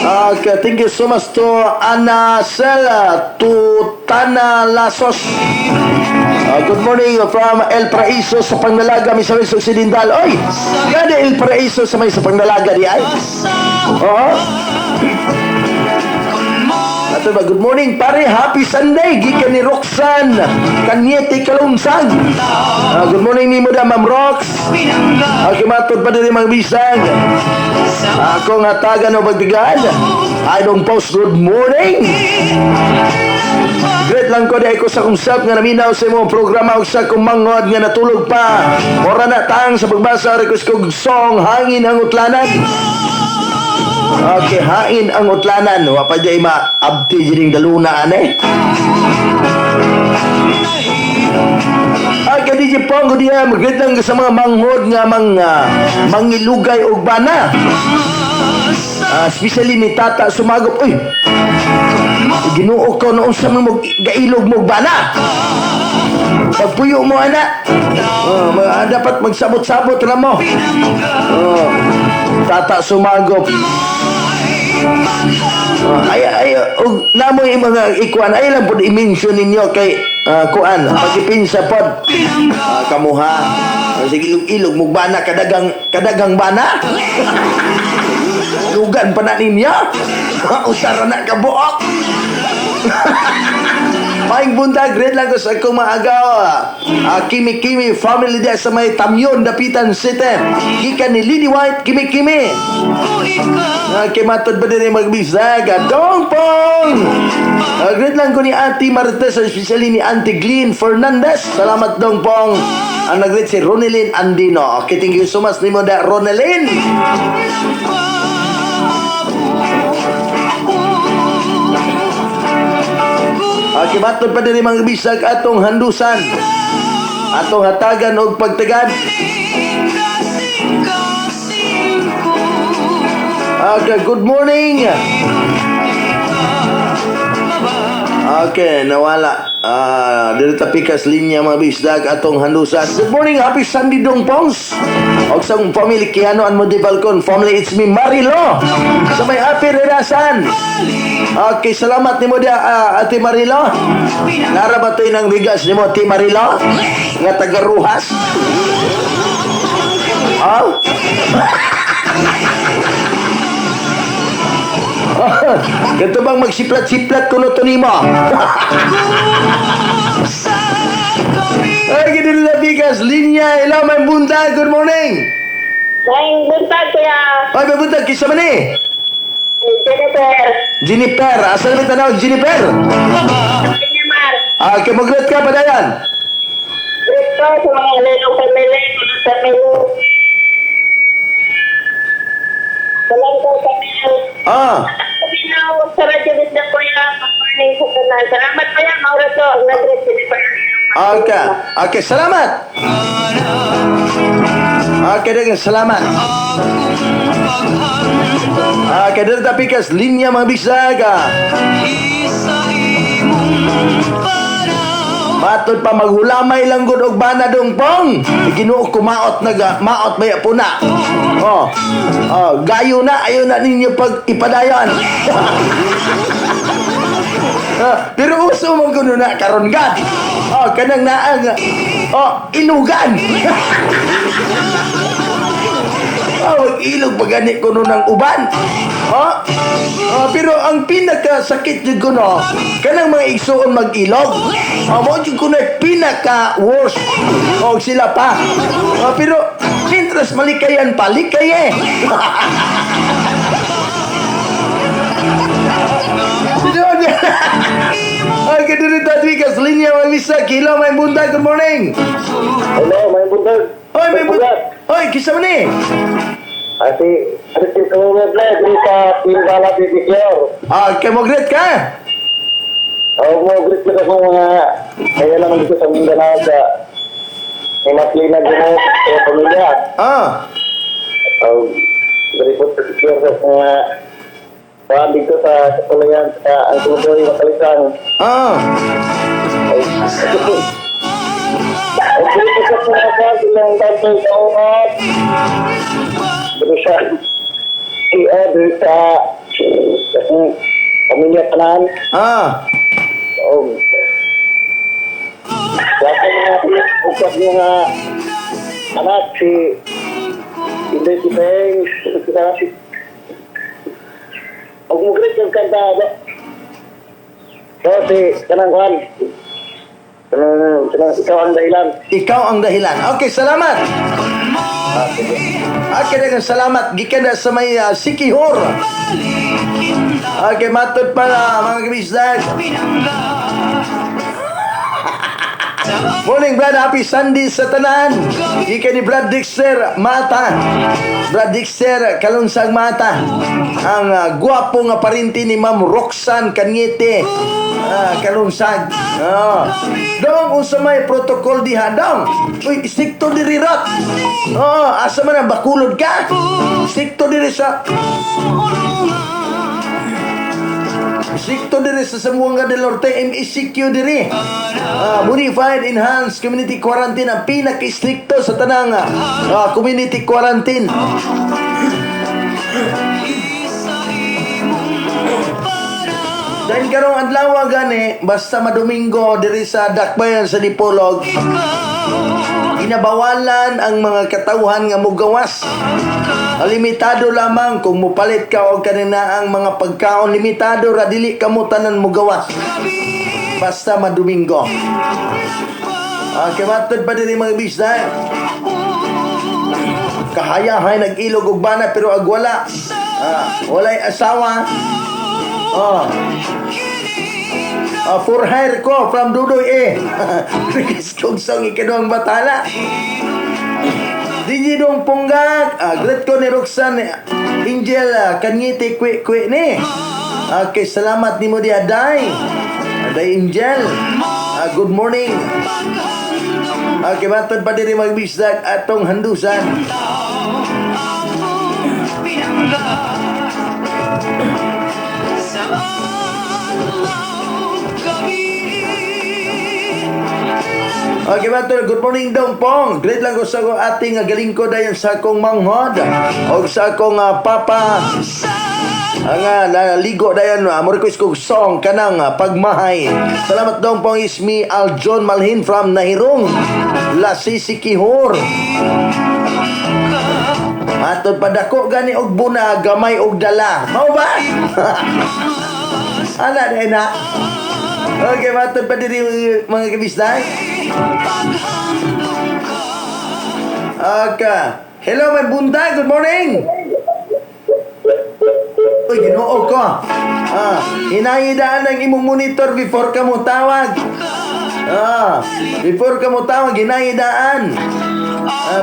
Okay, thank you so much to Ana Sela Tutana Lasos. Good morning from El Paraiso sa Pangdalaga, Misamis Occidental. Oy, gada El Paraiso sa may sa Pangdalaga di ay. Oo. Ato ba, good morning pare, happy Sunday gikan ni Roxanne Kanyete Kalunsag. Good morning nimo da Ma'am Rox. Okay, matod pa diri mga bisag. Ako nga taga no pagtigaan. I don't post good morning. Great lang ko dahil ko sa kong self nga naminaw sa imong programa ug sa akong mangod nga natulog pa. Ora na tang sa pagbasa, request kog song Hangin ang Utlanan. Okay, Hain ang Utlanan. Wa pa jay maabti jining daluna ane. Ay, DJ Pongo diha, mag-greet lang sa mga manghod nga mga mangilugay og bana. Especially ni Tata Sumagop. Uy, Ginoo ko noon sa mga gailog mo bana. Pagpuyo mo, anak. Dapat magsabot-sabot na mo. Tata Sumagop. Ay, ay, og namoy mga ikuan ay lang pod i-mention ninyo kay kuan pagipinsa pod. Kamuha. Sige, ilog-ilog mo bana kadagang bana. Lugan pa na ninyo. Usara na kabuok. Maayong buntag, greet lang ko sa akong maagaw. Kimi Kimi family diya sa may Tamyon, Dapitan City. Gikan ni Lily White, Kimi Kimi. Okay, matod ba din magbisag? Dong Pong! Greet lang ko ni Auntie Marites, especially ni Auntie Glenn Fernandez. Salamat, Dong Pong. Ang nag-greet si Ronelyn Andino. Okay, thank you so much nimo da, Ronelyn. Okay, matod pa din mga bisag atong handusan. Atong hatagan og pagtagad. Okay, good morning. Okay, nawala. Diri ta pikas linya mga bisdag atong handusan. Good morning, happy Sunday Dong Pongs. Og sa akong family Kiano and Modi Balcon. Family, it's me Marilo. Sa may happy redasan. Okay, salamat nimo dia, Ate Marilo. Nara ba to'y nang bigas nimo, Ate Marilo? Nga taga Ruhas? Ah? Ganito bang magsiplat-siplat kuno to nimo? Ay, ganito na bigas, linya, hello, may buntag, good morning. Maayong buntag, kuya. Ay, may buntag, kisa man eh. Jennifer. Jennifer, asa naman tanaw, Jennifer? Jennifer. Ah, kay ka, padayan. Dito sa mga lelong family, mga family. Salam ko sa family. Paminaw sa Radyo Bisda, kuya. Good morning sa tanan. Salamat, kuya. Maura to. Ang nag-greet, Jennifer. Okay. Okay, salamat. Okay, dagan, salamat. Okay, dito tapikas, linya mga bisaga. Matod pa maghulamay lang gud og bana dong pong. Ginoo kumaot naga maot baya po na. Oh. Oh, gayo na ayo na ninyo pag ipadayon. Pero uso man kuno na karon gad. Oh, kanang naa nga. Oh, ilugan. Oh, ilog pa gani kuno ng uban. Oh, oh, pero ang pinakasakit jud kuno kanang mga igsuon mag-ilog. Oh, mo jud kuno pinaka worst. Oh, sila pa. Oh, pero mientras malikayan pa, likaye. Ay, kadiri Tadwikas, linya may misa, kilo may buntag, good morning. Hello, may buntag. Oy, may buntag. Oy, kisa man eh. Si Christine Kalungod na, diri sa Timbala, BBQ. Ah, kay mo greet ka? Oo, mo greet ko sa mga kaya lang dito sa Mindanao sa Inaplina Ginoo sa pamilya. Oh, diri po sa BBQ sa mga kuan dito sa Kapulayan sa ang Tuloy Makalisan. Okay, po sa mga kuan silang tatay sa unat. Diri sa iya, diri sa pamilya tanan. Oh. Sa mga upat mga anak si Inday si Peng, si og mo greet yung kanta ba. So si kanang kuan. Kanang ikaw ang dahilan. Ikaw ang dahilan. Okay, salamat. Okay, daghang salamat. Gikan na sa may Sikihor. Okay, matod pa na mga kabisdag. Morning, Brad. Happy Sunday sa tanan. Gikan ni Brad Dexter Mata. Brad Dexter Kalunsang Mata. Ang gwapo nga parinti ni Ma'am Roxanne Cañete. Kalunsag. Dong, unsa may protocol diha dong? Uy, stricto diri rot. Oh, asa man ang bakulod ka? Stricto diri sa Stricto diri sa Zamboanga del Norte, MECQ diri. Modified Enhanced Community Quarantine ang pinaka-stricto sa tanang community quarantine. Dahil karong adlaw gani basta madomingo diri sa Dakbayan sa Dipolog, ginabawalan ang mga katawhan nga mugawas. Limitado lamang kung mupalit ka og kanina ang mga pagkaon, limitado ra, dili kamo tanan mo gawas. Basta madomingo. Okay, matod pa diri mga bisda. Kahayahay nag-ilog og bana pero ag wala. Walay asawa. Oh. For hire ko from Dudoy eh. Request kong song ikaduhang batala. DJ Dong Punggak, great ko ni Roxanne Angel kanyiti kwi kwi ni. Okay, salamat nimo di Aday. Aday Angel. Good morning. Okay, matod pa diri magbisdak atong handusan. Okay, matod, good morning Dong Pong. Great lang ko sa akong ating galing ko dayon sa akong manghod og sa akong papa. Ang naligo dayon, mo request kog song kanang pagmahay. Salamat Dong Pong, is me Aljon Malhin from Nahirong, Lasisi Kihor. Matod padako gani og buna gamay og dala. Mao ba? Ana dai na. Okay, matod pa diri mga kabisday. Okay. Hello, may buntag. Good morning. Uy, Ginoo ko. Hinahidaan ang imong monitor before ka mo tawag. Before ka mo tawag, hinahidaan.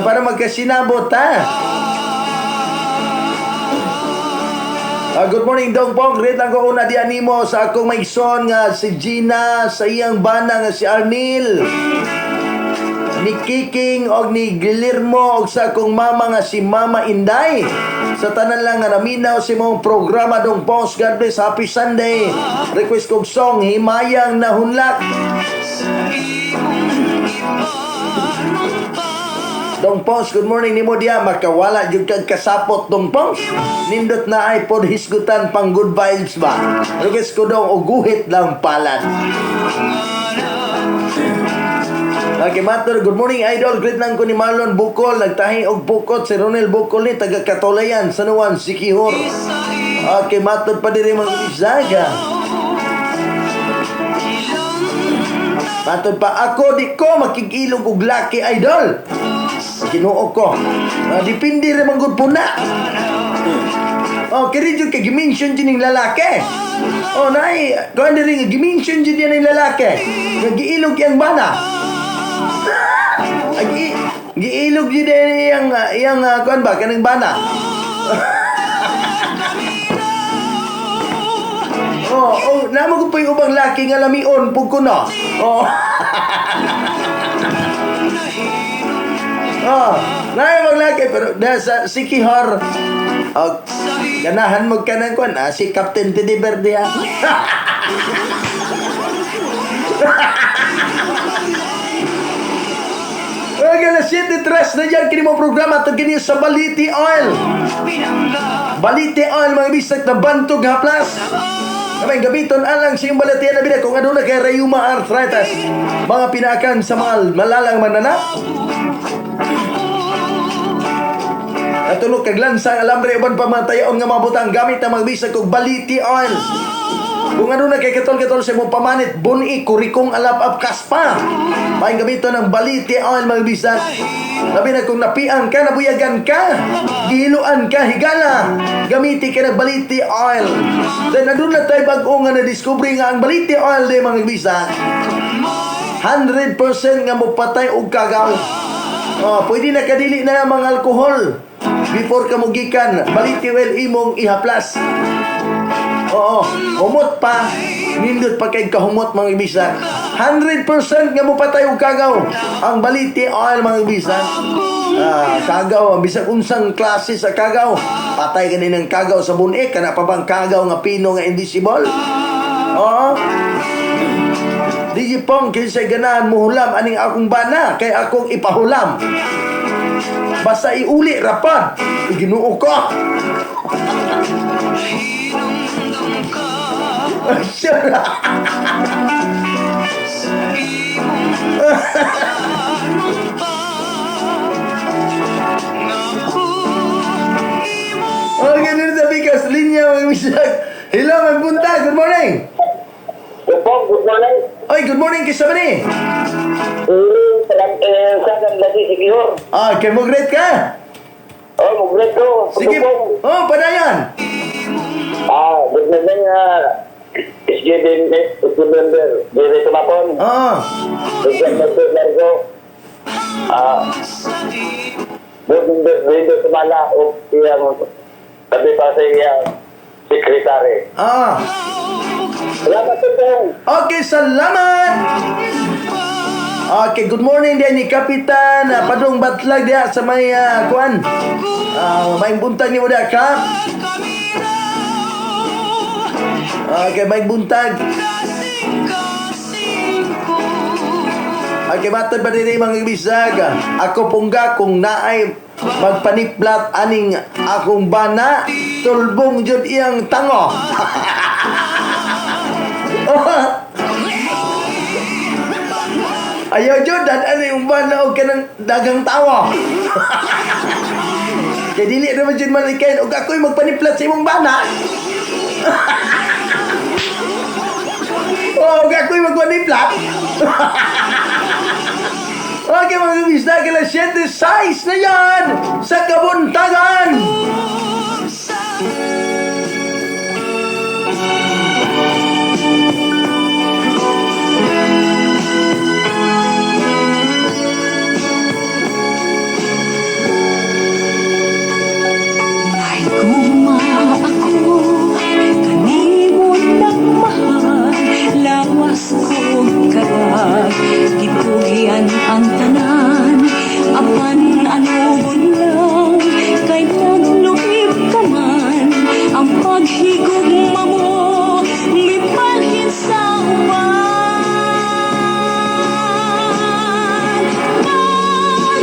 Para magkasinabot, ha? Good morning, Dong Pong. Great lang ko una di animo sa akong maigsoon nga si Gina, sa iyang bana nga si Arnil, ni Kiking og ni Guillermo og sa akong mama nga si Mama Inday. Sa tanan lang nga naminaw sa imong programa, Dong Pong. God bless. Happy Sunday. Request kog song Himayang Nahunlak. Dong Pons, good morning nimo diya. Makawala jud kag kasapot, Dong Pons. Nindot na ay pod hisgutan pang good vibes ba. Request ko dong og guhit lang palad. Okay, Mator, good morning idol. Greet lang ko ni Marlon Bukol, nagtahi og bukot si Ronel Bukol ni taga Katolayan, San Juan, Siquijor. Okay, Mator pa diri mga Bisaga. Matod pa ako di ko makigilog og laki idol. Ginoo ko. Depende ra man gud po na. Oh, kiri jud kay gi-mention jud ning lalaki. Oh, naay, kuan diri nga gi-mention jud niya ning lalaki. Nga giilog iyang bana. Ay, giilog jud niya iyang kuan ba kanang bana. Oh, namo ko pa yung ubang laki nga lamion pug kuno. Oh. Oh, naay mga laki pero nasa Siquijor. Oh, ganahan mo ka ng kuan, si Captain Teddy Bear diha. Okay, alas 7:03 na dyan kini mo programa at kini sa Baliti Oil. Baliti Oil mga bisag na bantog haplas. Kamay gabiton alang sa iyong balatian na bida kung ano na kay rheuma arthritis. Mga pinakan sa mga malalang mananap. Natulog kag lansang alambre uban pa mga tayaon nga mabutang gamit ang mga bisag kog Baliti Oil. Kung ano na kay katol-katol sa imong pamanit, buni, kurikong alap-ap kaspa. Maayong gamiton ang Baliti Oil mga bisag. Labi na kung napian ka, nabuyagan ka, gihiluan ka, higala, gamiti ka ng Baliti Oil. Then aduna na tayo bag-o nga na-discover nga ang Baliti Oil di mga bisag. 100% nga mopatay og kagaw. Oh, pwede na kadili na ang mga alkohol. Before ka mugikan, Baliti Oil imong ihaplas. Oo, humot pa, nindot pa kay kahumot mga ibisan. 100% nga mopatay og kagaw ang Baliti Oil mga ibisan. Kagaw, bisag unsang klase sa kagaw, patay gani ng kagaw sa bunik, kana pa bang kagaw nga pino nga invisible? Oo. DJ Pong, kinsay ganahan muhulam aning akong bana, kay akong ipahulam. Basta iuli rapad, Ginoo ko. Sure. Kinsa man ni? Salam, sa lagi si Gihor. Ah, kay mo great ka. Oh, mo-greet ko. Sige. Oh, padayon. Ah, good morning, SGB, SG member, Jerry Tumapon. Oo. Good member Largo. Ah, board member Brendo Sumala o iyang sabi pa sa iyang secretary. Ah. Salamat, Tuntong. Okay, salamat. Okay, good morning din ni Kapitan Padong Batlag diha sa may kuan. May buntag nimo diha ka. Okay, may buntag. Okay, matod pa din mga bisag. Ako pungga kung naay magpaniplat aning akong bana, tulbong jud iyang tango. Ayaw jud, dan ano yung bana og kanang dagang tawo. Kay dili naman jud malikain og ako'y magpaniplat sa imong bana. Oh, og ako'y magpaniplat. Okay, mga kabisdag, alas 7:06 na yan sa Kabuntagan. Ay guma ako kanimo nagmahal, lawas ko karag gipugyan ang tanan, apan ano lang kay nagluib ka man ang paghigugma mo mibalhin sa uban.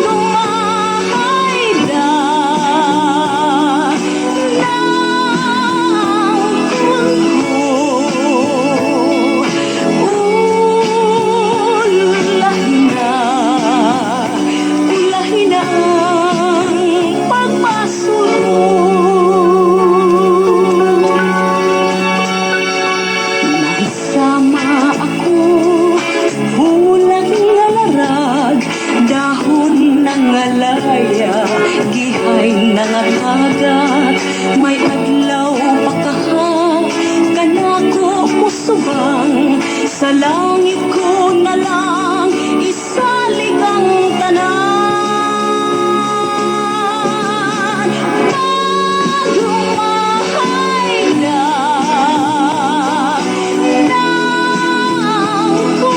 Kagumahay na ng ko, ulahin na, ulahin na ang pagpasok. Naisama ako, hulag nga larag, dahon ng alaya, gihay na nga tagak, may adlaw pakaha, kanako musubang, sa langit ko na lang, isalig ang tanan. Kagumahay na ng ko,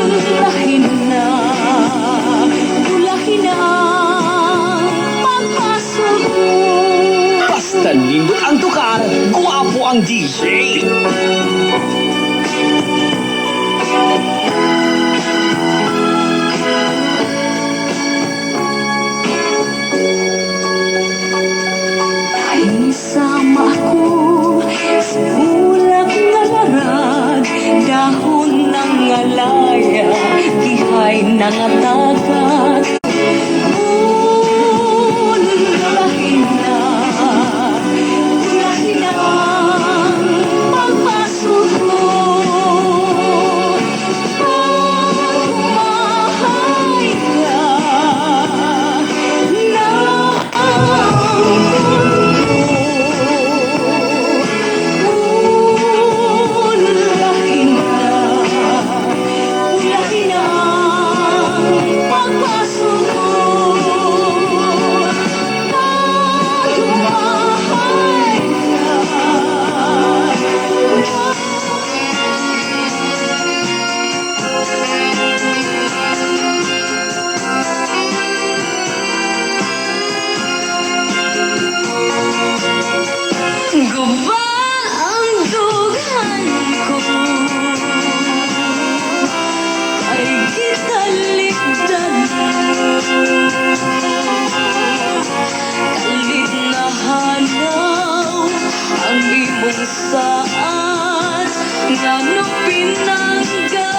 ulahin na, ulahin na ang pagpasok. Basta nindot ang tukar, guwapo ang DJ. Isama ako sa ulap nga larag, dahon ng alaya, gihay na nga tagak. Ulahin na, ulahin na ang pagpasok mo. Pagmamahal ka na ulahin na, ulahin na ang pagpasok mo. Pagmamahal ka. Guba ang dughan ko kay gitalikdan, kalit na hanaw ang imong saad ngano pinangga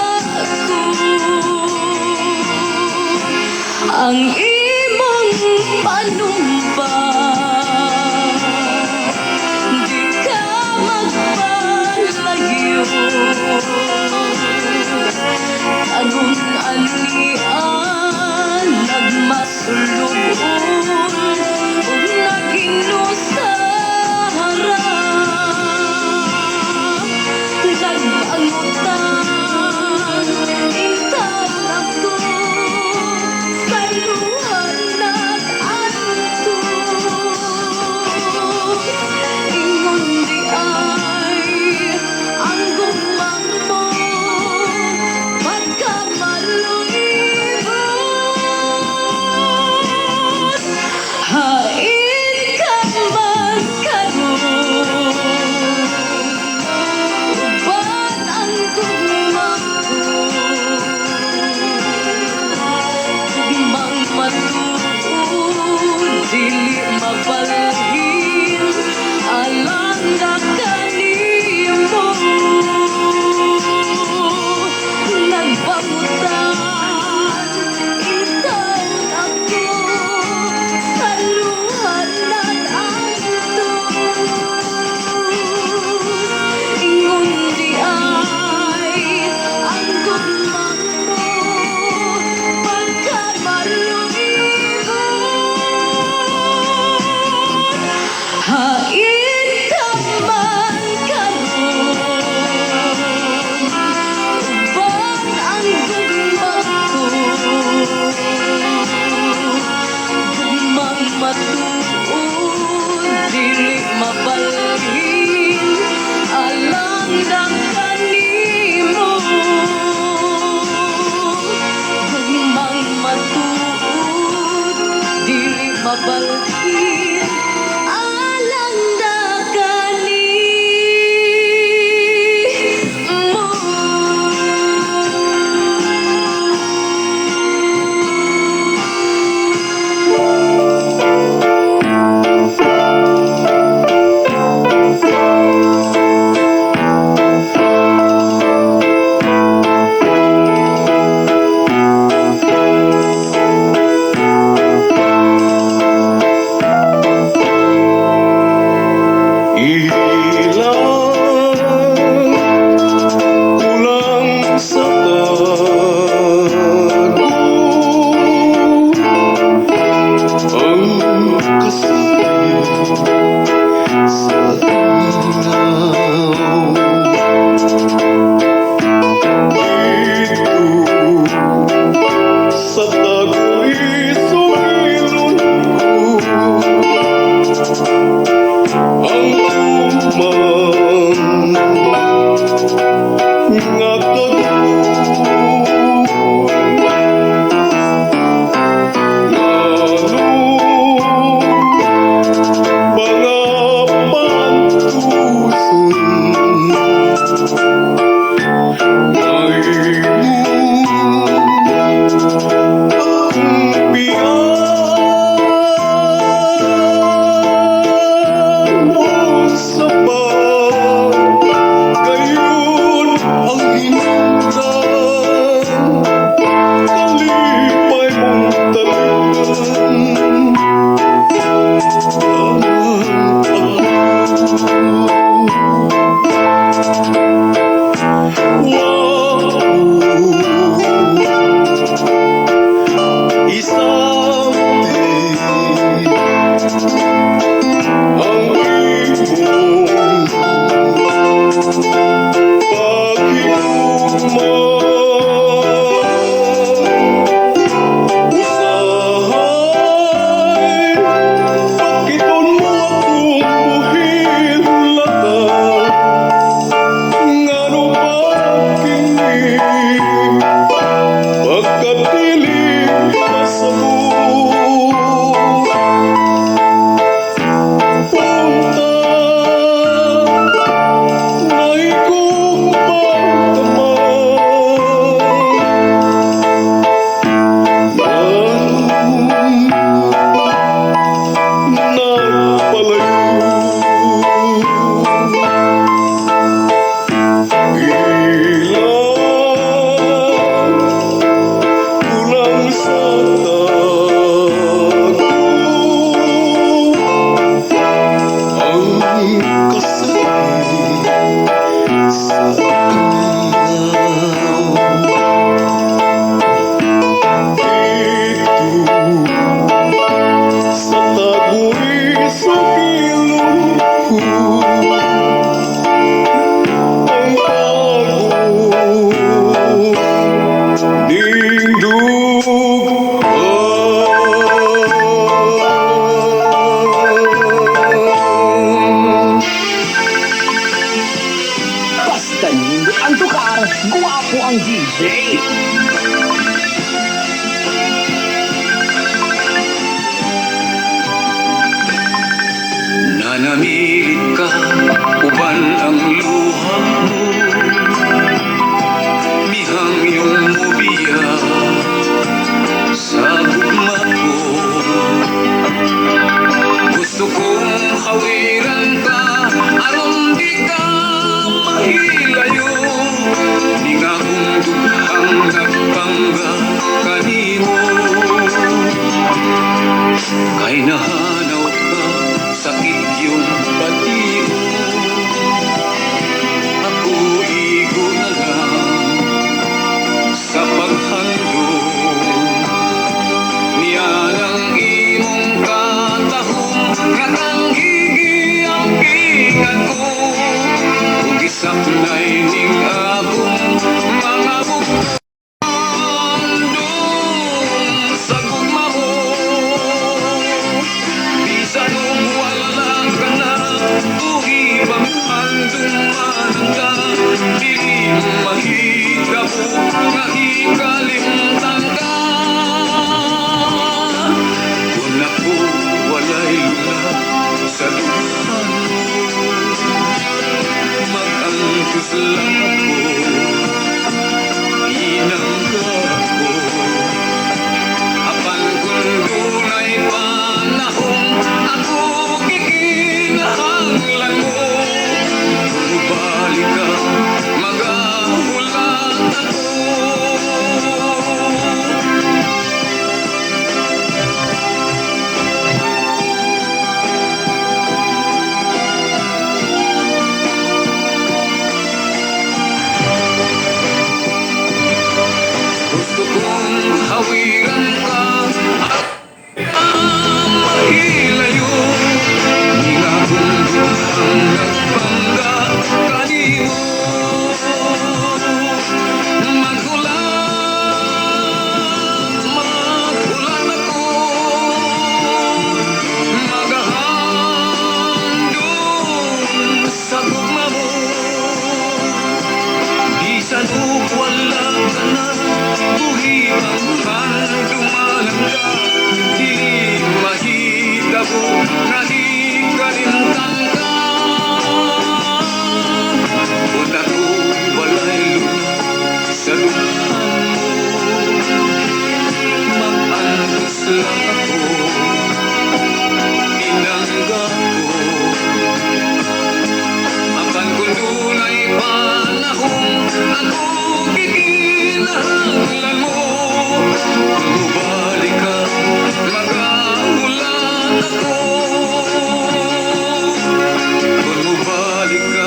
ko ang imong panumpa. Di ka magpatuman. Kanindot ang tukar, guwapo ang DJ. Nanamilit ka, uban ang luha mo. Mihangyo mo biya sa gugma ko. Gusto kong hawiran ka, aron di ka mahilayo. Ning akong dughang nagpangga kanimo. Kay nahanaw ka, sakit yung batigo. Ako igo na lang sa paghandom. Niya ng imong katahom, nga tanghigi ang pingan ko. Ug isaknay ning akong mga bugtong sa gugma mo. Bisan ug wala ka na, buhi bang handumanan ka, dili mahitabo nga hikalimtan ka. Kung ako walay lugar sa dughan mo, mag-antos lang ako, inangga ko. Apan kung dunay panahon, ako gikinahanglan mo. Mubalik ka, magahulat ako. Gusto kong hawiran ka at mahilayo. Ning akong dughang nagpangga kanimo. Maghulat, maghulat ako. Magahandom sa gugma mo. Bisan ug wala ka na, buhi bang handumanan ka, dili mahitabo nga hikalimtan ka. Kung ako walay lugar sa dughan mo, mag-antos lang ako, inangga ko. Apan kung dunay panahon, ako gikinahanglan mo. Mubalik ka, magahulat ako. Kung mubalik ka,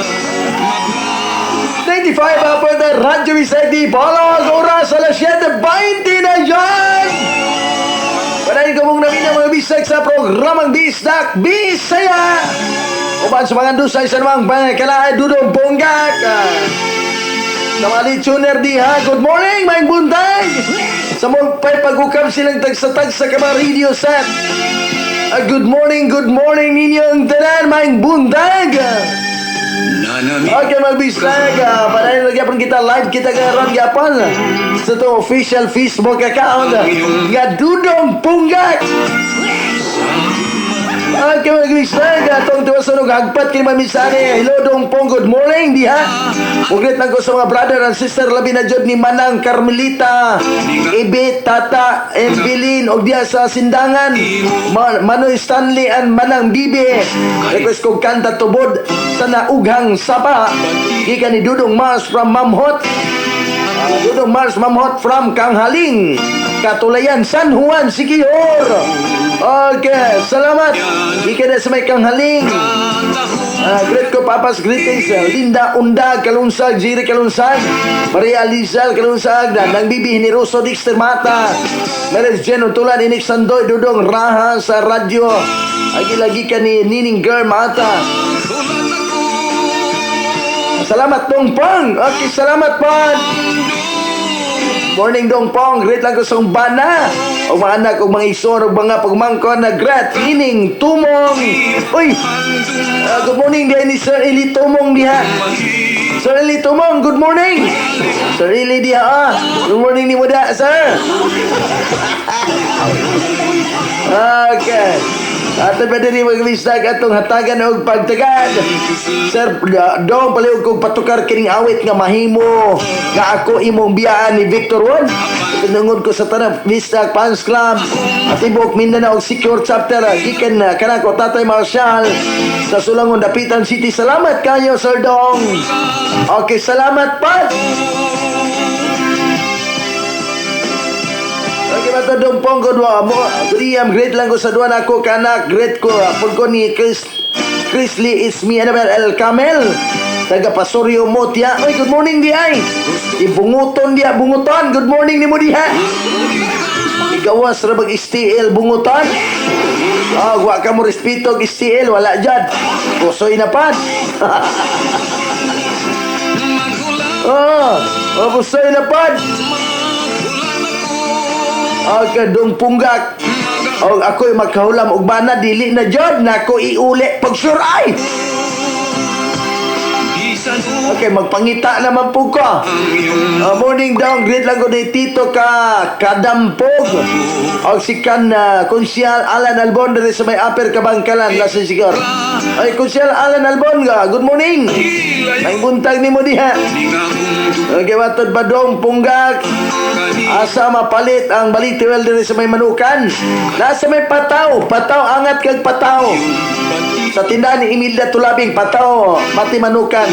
magahulat. 95 po the Radyo Bisay Dipolog. Oras alas 7:20 na yan! Padayon ka mong namin ang mga bisag sa programang Bisdak Bisaya! Uban sa mga dusay sa namang pangkalaay Dudong Ponggak! Sa mga lead tuner diha, good morning, maayong buntag! Sa mong pagukam silang tagsa-tagsa ka mga radio set. Good morning ninyong tanan, maayong buntag! Nanami Okay, mga bisag, padayon na gyapon kita, live kita karon gyapon sa itong official Facebook account nga Dudong Punggak. Okay, mga bisag, atong tuwasan og hagpat kay mamisani. Hello, Dong Pong, good morning diha. Uglit lang ko sa mga brother and sister, labi na jud ni Manang Carmelita, Ibe, Tata, Evelyn, og diha sa Sindangan, Manoy Stanley and Manang Bibi. Request ko kanta "Tubod sa Naughang Sapa". Gikan ni Dudong Mars from Mamhot. Dudong Mars Mamhot from Kanghaling, Katulayan, San Juan, Siquijor. Okay, salamat. Gikan na sa may Kanghaling. Great ko papas greetings, Linda Unda Kalunsag, Jiri Kalunsag, Maria Lizal Kalunsag, Nang Bibi Generoso Dexter Mata, Meres Jen Utulan, Inik Sandoy, Dudong Raha sa radyo. Agi lagi ka ni Nining Girl Mata. Salamat, Dong Pong. Okay, salamat po. Morning, Dong Pong. Great lang ko sa bana. O mga anak, o mga ison, o mga pagmangkon na great. Nining Tumong. Uy! Good morning diha ni Sir Eli Tumong diha. Sir Eli Tumong, good morning. Sir Eli diha ah. Good morning ni mo da, sir. Okay. Ato pa diri magbisag atong hatagan og pagtagad. Sir, dong palihog kog patukar kining awit nga mahimo nga ako imong biyaan ni Victor Won. Tinungod ko sa tanang Bisdak Fans Club at tibok Mindanao og Secure Chapter gikan kanako Tatay Marshall sa Sulangon, Dapitan City. Salamat kayo, Sir Dong. Okay, salamat pa. Okay, ba dong pong ko duha mo. Liam, great lang ko sa duha nako kanak, great ko pud ko ni Chris Chrisley is me Annabel El Camel. Taga Pasorio Motia. Oy, good morning di ay. Ibunguton diya, bunguton. Good morning nimo diha. Igawas ra bag STL bunguton. Ah, wa ka mo respeto og STL, wala jud. Kusoy na pad. Ah, oh, kusoy na pad. Okay, dong punggak. Og ako'y magkahulam og bana dili na jud nako iuli pag sure ay. Okay, magpangita naman po ko. Morning dong, great lang ko ni Tito ka Kadampog. Og si kan Konsyal Alan Albon diri sa may Upper Kabangkalan, Lasin Sigor. Ay, Konsyal Alan Albon ga, good morning. Ang buntag nimo diha. Okay, matod ba dong punggak? Asa mapalit ang balitiwel diri sa may manukan? Nasa may pataw, pataw angat kag pataw. Sa tindahan ni Imelda Tulabing, pataw, mati manukan.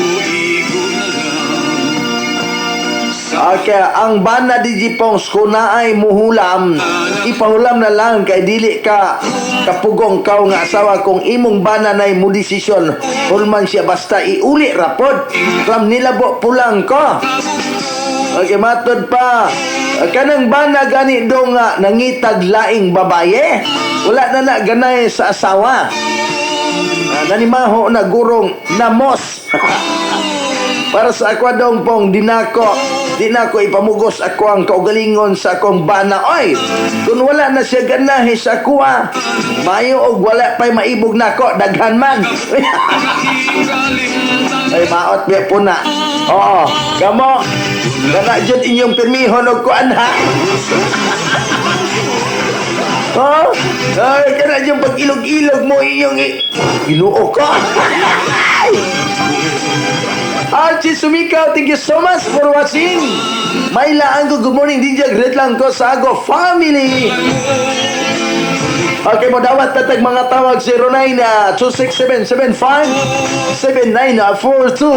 Okay, ang bana di Jipong kung naay muhulam, ipahulam na lang kay dili ka kapugong kaw nga asawa kung imong bana nay mo desisyon, hulman siya basta iuli rapod. Klam nilabo pulang ko. Okay, matod pa. Kanang bana gani do nga nangitag laing babaye. Wala na na ganay sa asawa. Nanimaho na gurong namos. Para sa ako dong pong dinako ipamugos ako ang kaugalingon sa akong bana. Oy, kung wala na siya ganahe sa akuha, mayo og wala pa'y maibog nako, daghan man. Ay, maot biya po na. Oo, kamo, kana dyan inyong pirmihon og kuan ha. Oh, ay, kana dyan pag-ilog-ilog mo inyong Ginoo ko. Archie Sumikaw, thank you so much for watching. May laang ko, good morning, DJ. Great lang ko sa Ago family. Okay, mo dawat tatag mga tawag 09 267 75 7942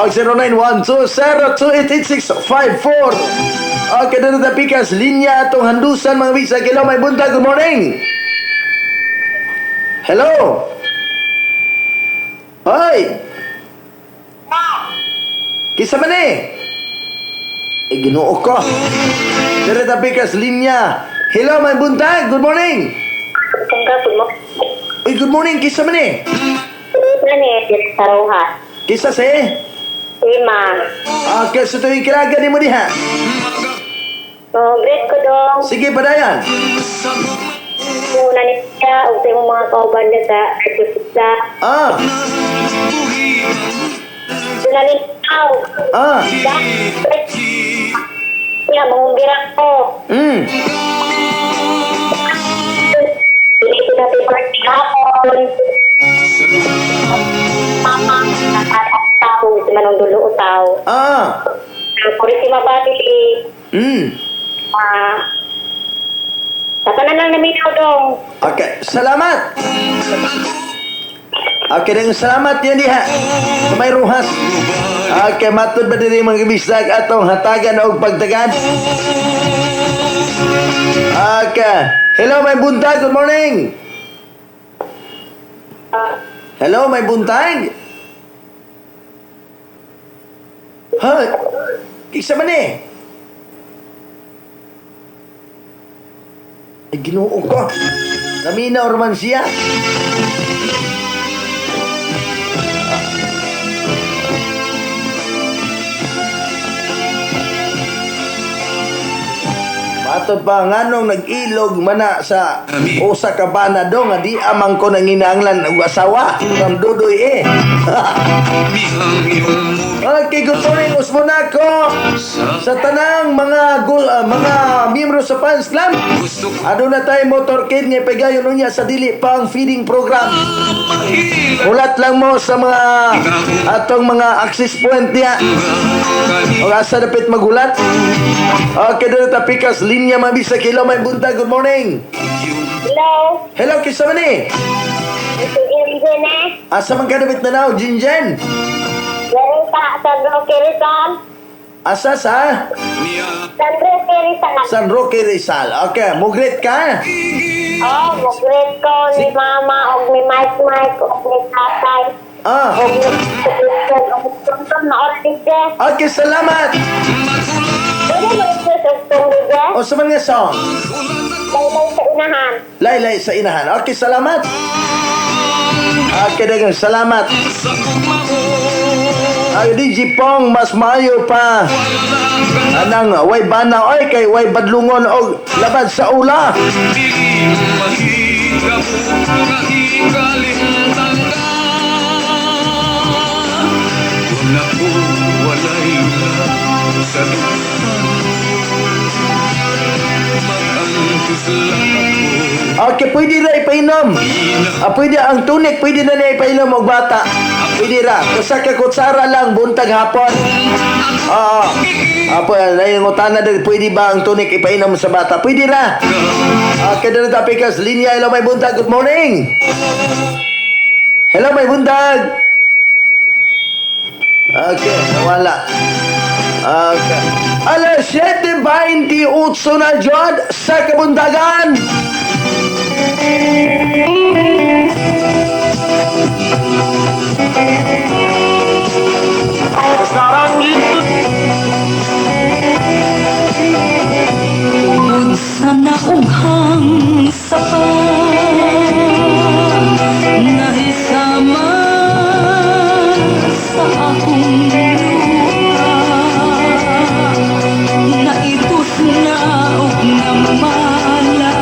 o 0912 0288654. Okay, dito na pikas linya atong handusan mga bisa. Hello, may buntag, good morning. Hello. Hoy. Kisa man eh. Eh, ginoo ko. Dito na pikas linya. Hello, may buntag, good morning. Uy, good morning, kisa man eh. Sa Rojas. Kisa si? Ima. Okay, so tuwing kiraga ni mo diha. So, great ko dong. Sige, padayan. Una ni siya, ug sa imong mga kauban niya sa Pizza. Ah. Una ni Tao. Ah. Ya, mangumbira ko. Dili ko na party hapon. Mama, tao, si Manong Dulo tao. Ah. Purisima Family. Sa tanan lang naminaw dong. Okay, salamat. Okay, daghang salamat yan diha. Sa may Rojas. Okay, matod ba diri mga bisag atong hatagan og pagtagan? Okay. Hello, may buntag. Good morning. Hello, may buntag. Ha? Kisa man eh. Ay, ginoo ko. Naminaw man siya. Matod pa nganong nag-ilog mana sa usa ka bana dong nga di amang ko nanginahanglan og asawa. Ang dudoy eh. Okay, good morning, Usmonako. Sa tanang mga mga miyembro sa fans club. Aduna tayo motorcade nga ipigayon unya sa dili pang feeding program. Hulat lang mo sa mga atong mga access point niya. O asa dapit magulat. Okay, doon ta pikas linya mabisa kilo may buntag. Good morning. Hello, Hello, kinsa man ni? si Jinjin eh. Asa man ka dapit na now, Jinjen? Meron sa San Roque Rizal. Asa sa San Roque Rizal. San Roque Rizal. Okay, mugrit ka? Oh, mag-greet ko ni Mama, og ni Mike Mike, og ni Tatay, og ni Tonton, og Tonton na oras DJ. Okay, salamat. Pwede mo request og song DJ? O sa man nga song? Laylay sa inahan. Laylay sa inahan. Okay, salamat. Okay, dagang salamat. Ay, DJ Pong, mas maayo pa. Anang way bana oy kay way badlungon og labad sa ula. Okay, pwede ra ipainom. Ah, pwede ang tunic, pwede na niya ipainom og bata. Pwede ra. Usa ka kutsara lang buntag hapon. Oo. Apo, na utana din, pwede ba ang tunic ipainom sa bata? Pwede ra. Okay, doon na pikas. Linya, hello, may buntag. Good morning. Hello, may buntag. Okay, nawala. Okay. Alas 7:28 na jud sa kabuntagan. Tungod sa naughang sapa nahisama sa akong luha, naitus na og namala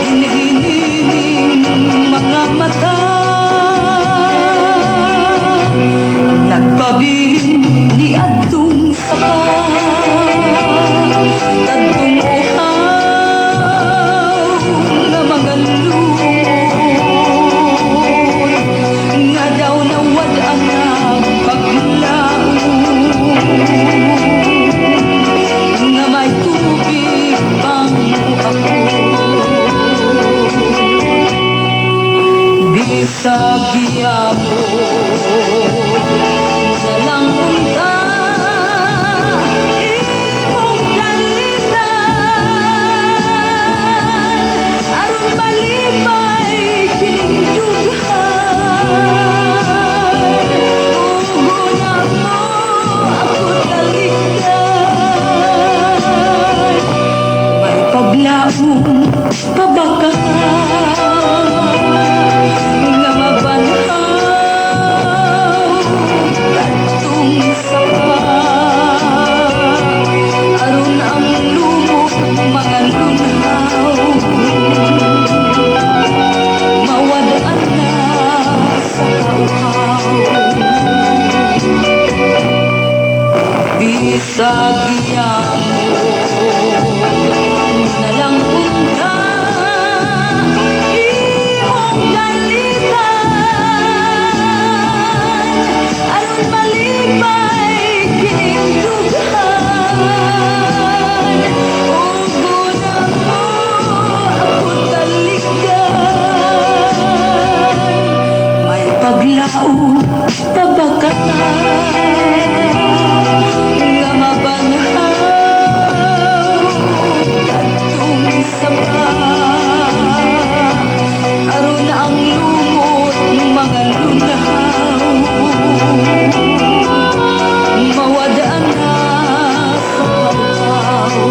hinihinining mga mata, nagpabilin ni adtong sapa kadtong uhaw nga mga lumot nga daw nawad-an na paglaom nga may tubig pang ako bisag gihapon na lang unta imong dalitan aron malipay kining dughan ug mo ako talikdan may paglaom pa ba ka nga mabanhaw kadtong sapa aron ang lumot mga lunhaw mawad-an na sa kauhaw bisag gihapon na lang unta imong dalitan aron malipay kining dughan ug mo ako talikdan may paglaom pa ba ka nga mabanhaw kadtong sapa aron ang lumot mga lunhaw mawad-an na sa kauhaw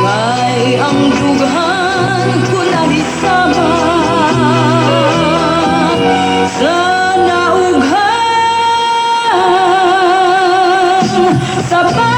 kay ang dughan ko nahisama sa naughang sapa.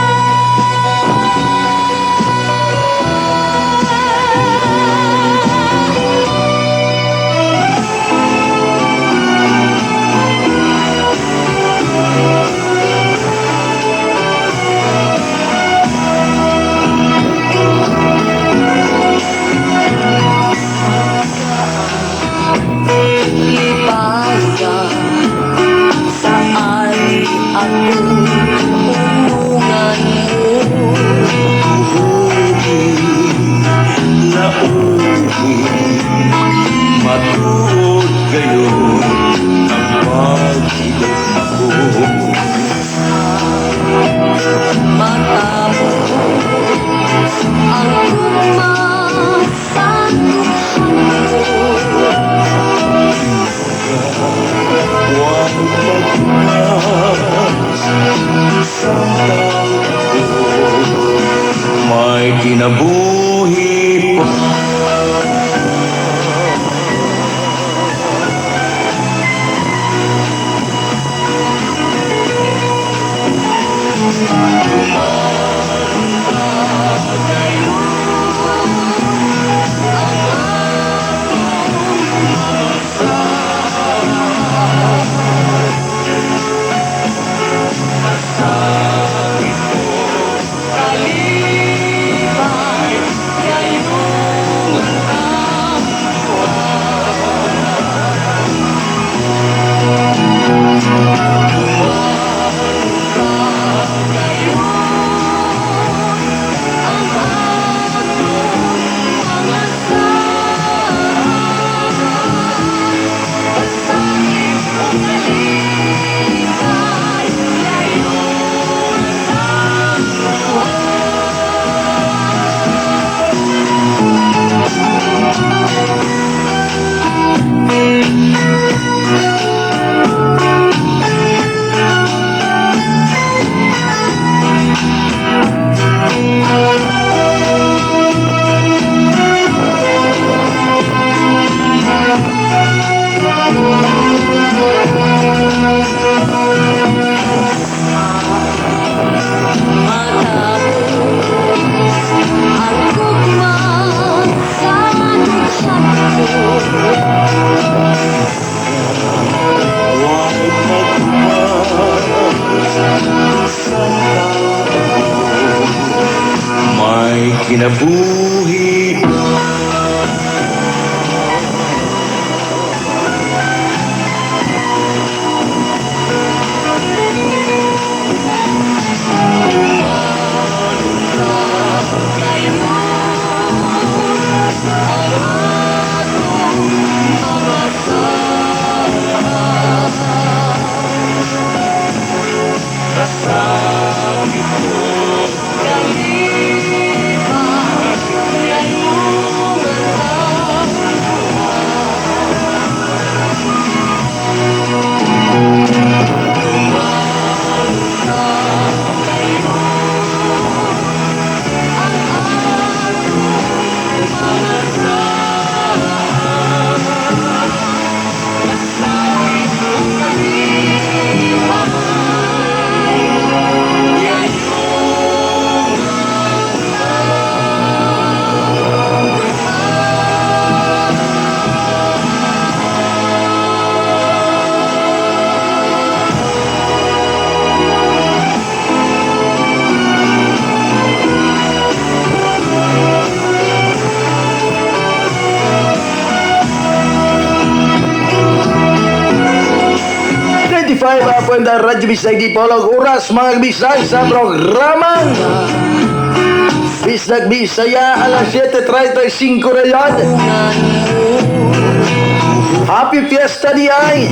Kinabuhi. 95 point Radyo Bisdag Dipolog, oras mga bisag sa programang Bisdag Bisaya, alas 7:35 na yan. Happy Fiesta di ay.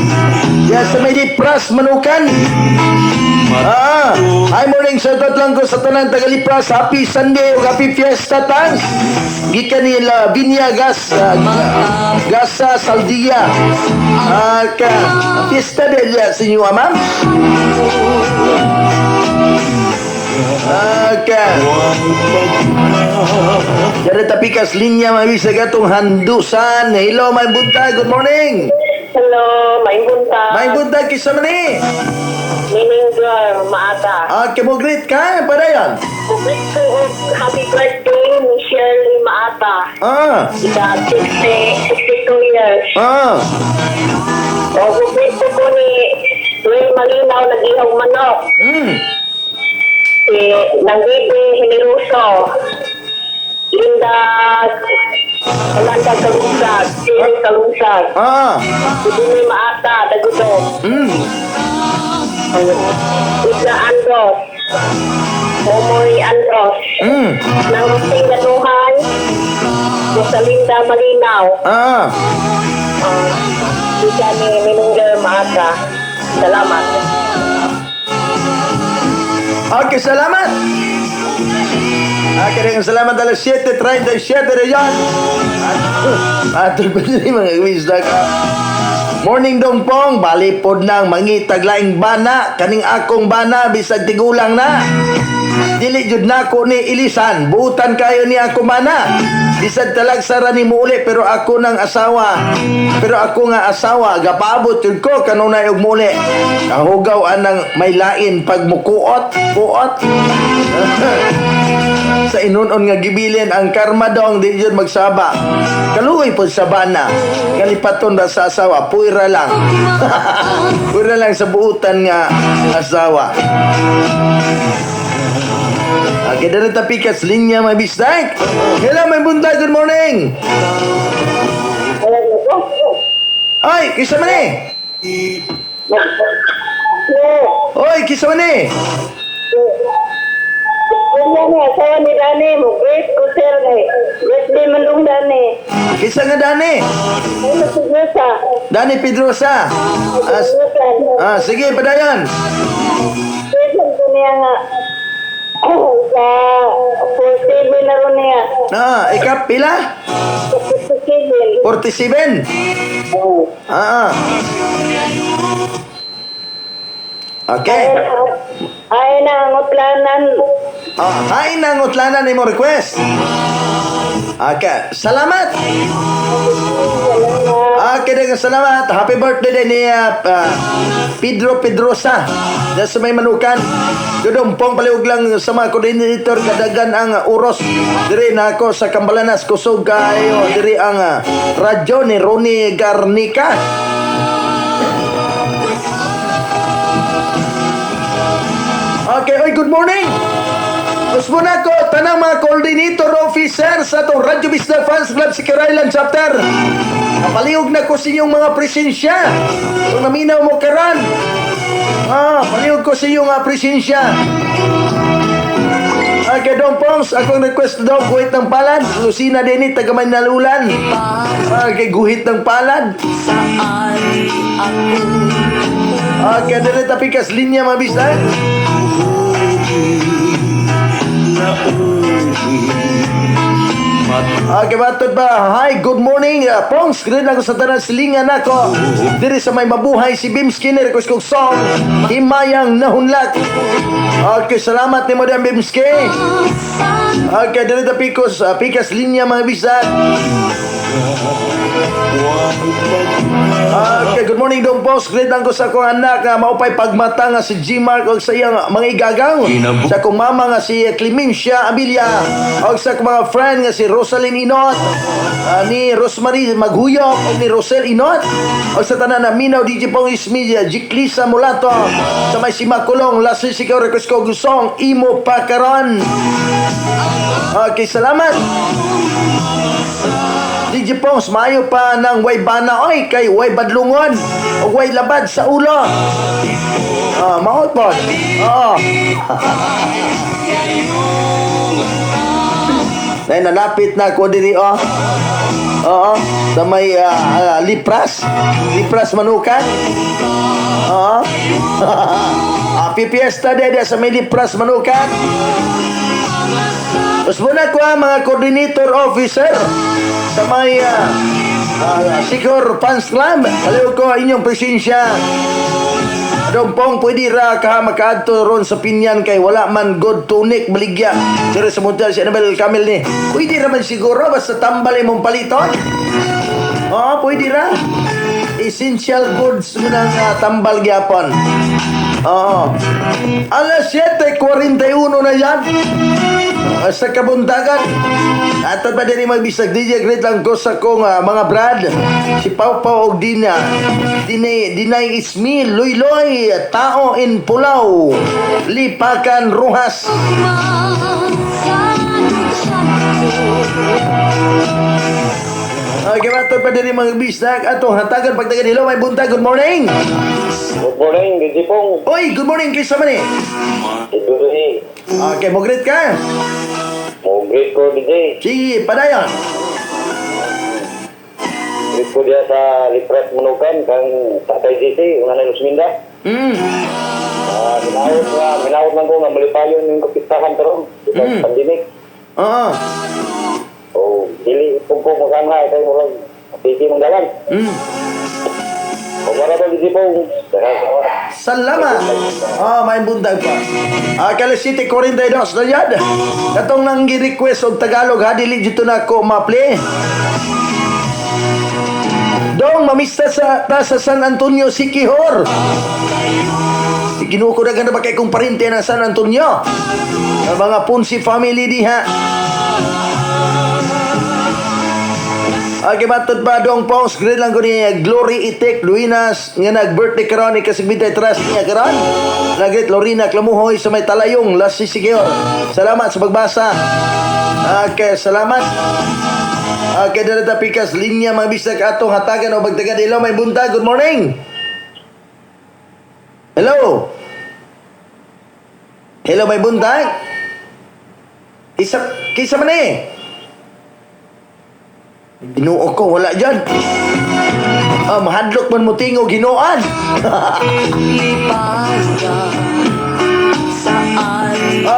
Fiesta may di pras manukan. Hi morning, sa lang ko sa tanan tagalipras. Happy Sunday ug happy Fiesta tans. Gikan nila Binyagas Gasa Saldia. Ka Fiesta de sa inyo, ma'am. Ka. Dari tapikas linya mga bisag atong handusan. Hello, may buntag. Good morning. Hello, may buntag. May buntag kisa man ni. Meaning girl, Maata. Ah, kimugrit ka padayon. Happy birthday ni Shirley Maata. Ika 60, 62 years. O, bukit ko po ni Ray Malinaw, nag-ihaw manok. Si Nanggibi Hiniruso. Linda Yolanda Kalungsag. Siri Kalungsag. Si Dini Maata, Dagudog. Isla Andros. Momoy Andros. Nang Rusing Ganuhan. Rosalinda Malinaw. Isa ni Minungger Maata. Salamat. Okay, salamat. Okay, rin, salamat alas 7:37 na yan. Ato pa din mga wisdak. Morning dong pong, balipod nang mangitag laing bana, kaning akong bana bisag tigulang na. Dili jud nako ni ilisan, buutan kayo ni ako bana. Bisag talagsara ni muuli pero ako nang asawa. Pero ako nga asawa, gapaabot jud ko kanunay og muli. Kahugaw anang may lain pag mukuot, kuot. Sa inunon nga gibilin ang karma dong di jud magsaba. Kaluoy pod sa bana. Kalipaton ra sa asawa, puwira lang. Puwira lang sa buutan nga asawa. Okay, dito tapikas linya may bisdak. Hello, may buntag. Good morning. Ay, kisa man eh. Oy, kisa man eh. Kunya ni, asawa ni Dani, mo great ko sir ni. Birthday man dong Dani. Kisa nga Dani. Ano si Rosa? Dani Pedrosa. Sige, padayon. Present ko niya nga sa 47 na ron niya. Ikaw, pila? 47. 47. Oo. Okay. Ay na ang utlanan. Hain na ang utlanan ni mo request. Okay, salamat. Okay, daghang salamat. Happy birthday din ni Pedro Pedrosa. Diyan sa may manukan. Dudumpong paliwag lang sa mga coordinator kadagan ang uros. Diri na ako sa Cambalanas kusog kayo. Diri ang radyo ni Ronnie Garnica. Okay, oy, good morning. Usbo na ko tanang mga coordinator officer sa atong Radyo Bisdak Fans Club Siquijor Island Chapter. Napalihog na ko sa inyong mga presensya. Kung naminaw mo karon. Palihog ko sa inyong presensya. Okay, Dong Pongs, akong request daw, guhit ng palad. Lucina Denit, taga Manalulan. Okay, guhit ng palad. Saan ako? Okay, dire tapikas linya, mga bisdak. Okay, matod ba? Hi, good morning. Pongs, greet lang ko sa tanan silingan nako. Diri sa may mabuhay si Bim Skinner, request kong song, Himayang Nahunlat. Okay, salamat ni Madam Bimski. Okay, dire tapikos, pikas linya, mga bisdak. Okay, good morning, Dong Pons. Greet lang ko sa akong anak nga maupay pagmata nga si G. Mark og sa iyang mga igagaw. Sa akong mama nga si Clemencia Abilia. Og sa akong mga friend nga si Rosalyn Inot, ni Rosemary Maghuyok og ni Rosel Inot. Og sa tanan na minaw DJ Pong Ismi, Jiklisa Mulato. Sa may Simakulong, Lassie Sikaw, request ko song Imo Pakaron. Okay, salamat. DJ Pongs, maayo pa ng way bana oy kay way badlungon o way labad sa ulo. Maot po. Oo. Nay nalapit na ako diri oh. Oo, sa may Lipras. Lipras Manukan. Oo. Happy Fiesta dede sa may Lipras Manukan. Usbo na ko ang mga coordinator officer sa may Siquijor Fans Club. Kaliw ko inyong presensya. Dong Pong, pwede ra ka makaadto ron sa Pinyan kay wala man good tunic baligya. Pero sa muntal si Annabel Camel ni. Pwede ra man siguro basta tambal imong paliton. Oo, pwede ra. Essential goods mo nang tambal gyapon. Oo. Alas 7:41 na yan. Sa kabuntagan. Ato pa din magbisag DJ, great lang ko sa kong mga brad. Si Pau Pau og Dina. Dinay, Dinay Ismi, Luy Luy, Tao in Pulaw, Lipakan Rojas. Okay, ato pa din magbisag. Ato hatagan pagtagan. Hello, may buntag. Good morning. Good morning, DJ Pong. Oy, good morning. Kisa man eh. Good. Okay, mo greet ka. Mo greet ko, DJ. Sige, padayon. Greet ko diya sa Lipras Manukan kang Tatay JC, una na Lusminda. Minawot nga, minawot man ko nga malipayon yung kapistahan karon because pandemic. Oo. Oh, dili pug ko magangha kay murag busy mong dalan. O para ba DJ Pong? Salamat. May buntag pa. Kala City 42 na yan. Katong nang gi-request og Tagalog ha, dili dito na ako ma-play. Dong, mamista sa ta sa San Antonio Siquijor. Ginoo ko na ganda ba kay kong parente ng San Antonio? Ang mga Ponce family diha. Okay, matod pa Dong Pongs, greet lang ko ni Glory Itik Luinas nga nag-birthday karon ni Kasigbintay Trust niya karon. Nagreet Lorena Clamuhoy sa may Talayong, Las Siquijor. Salamat sa pagbasa. Okay, salamat. Okay, dala ta pikas linya mga bisag atong hatagan o bagtagan. Hello, may buntag. Good morning. Hello. Hello, may buntag. Isa, kisa man eh. Ginoo ko, wala dyan. Mahadlok man mo tingo, ginuan.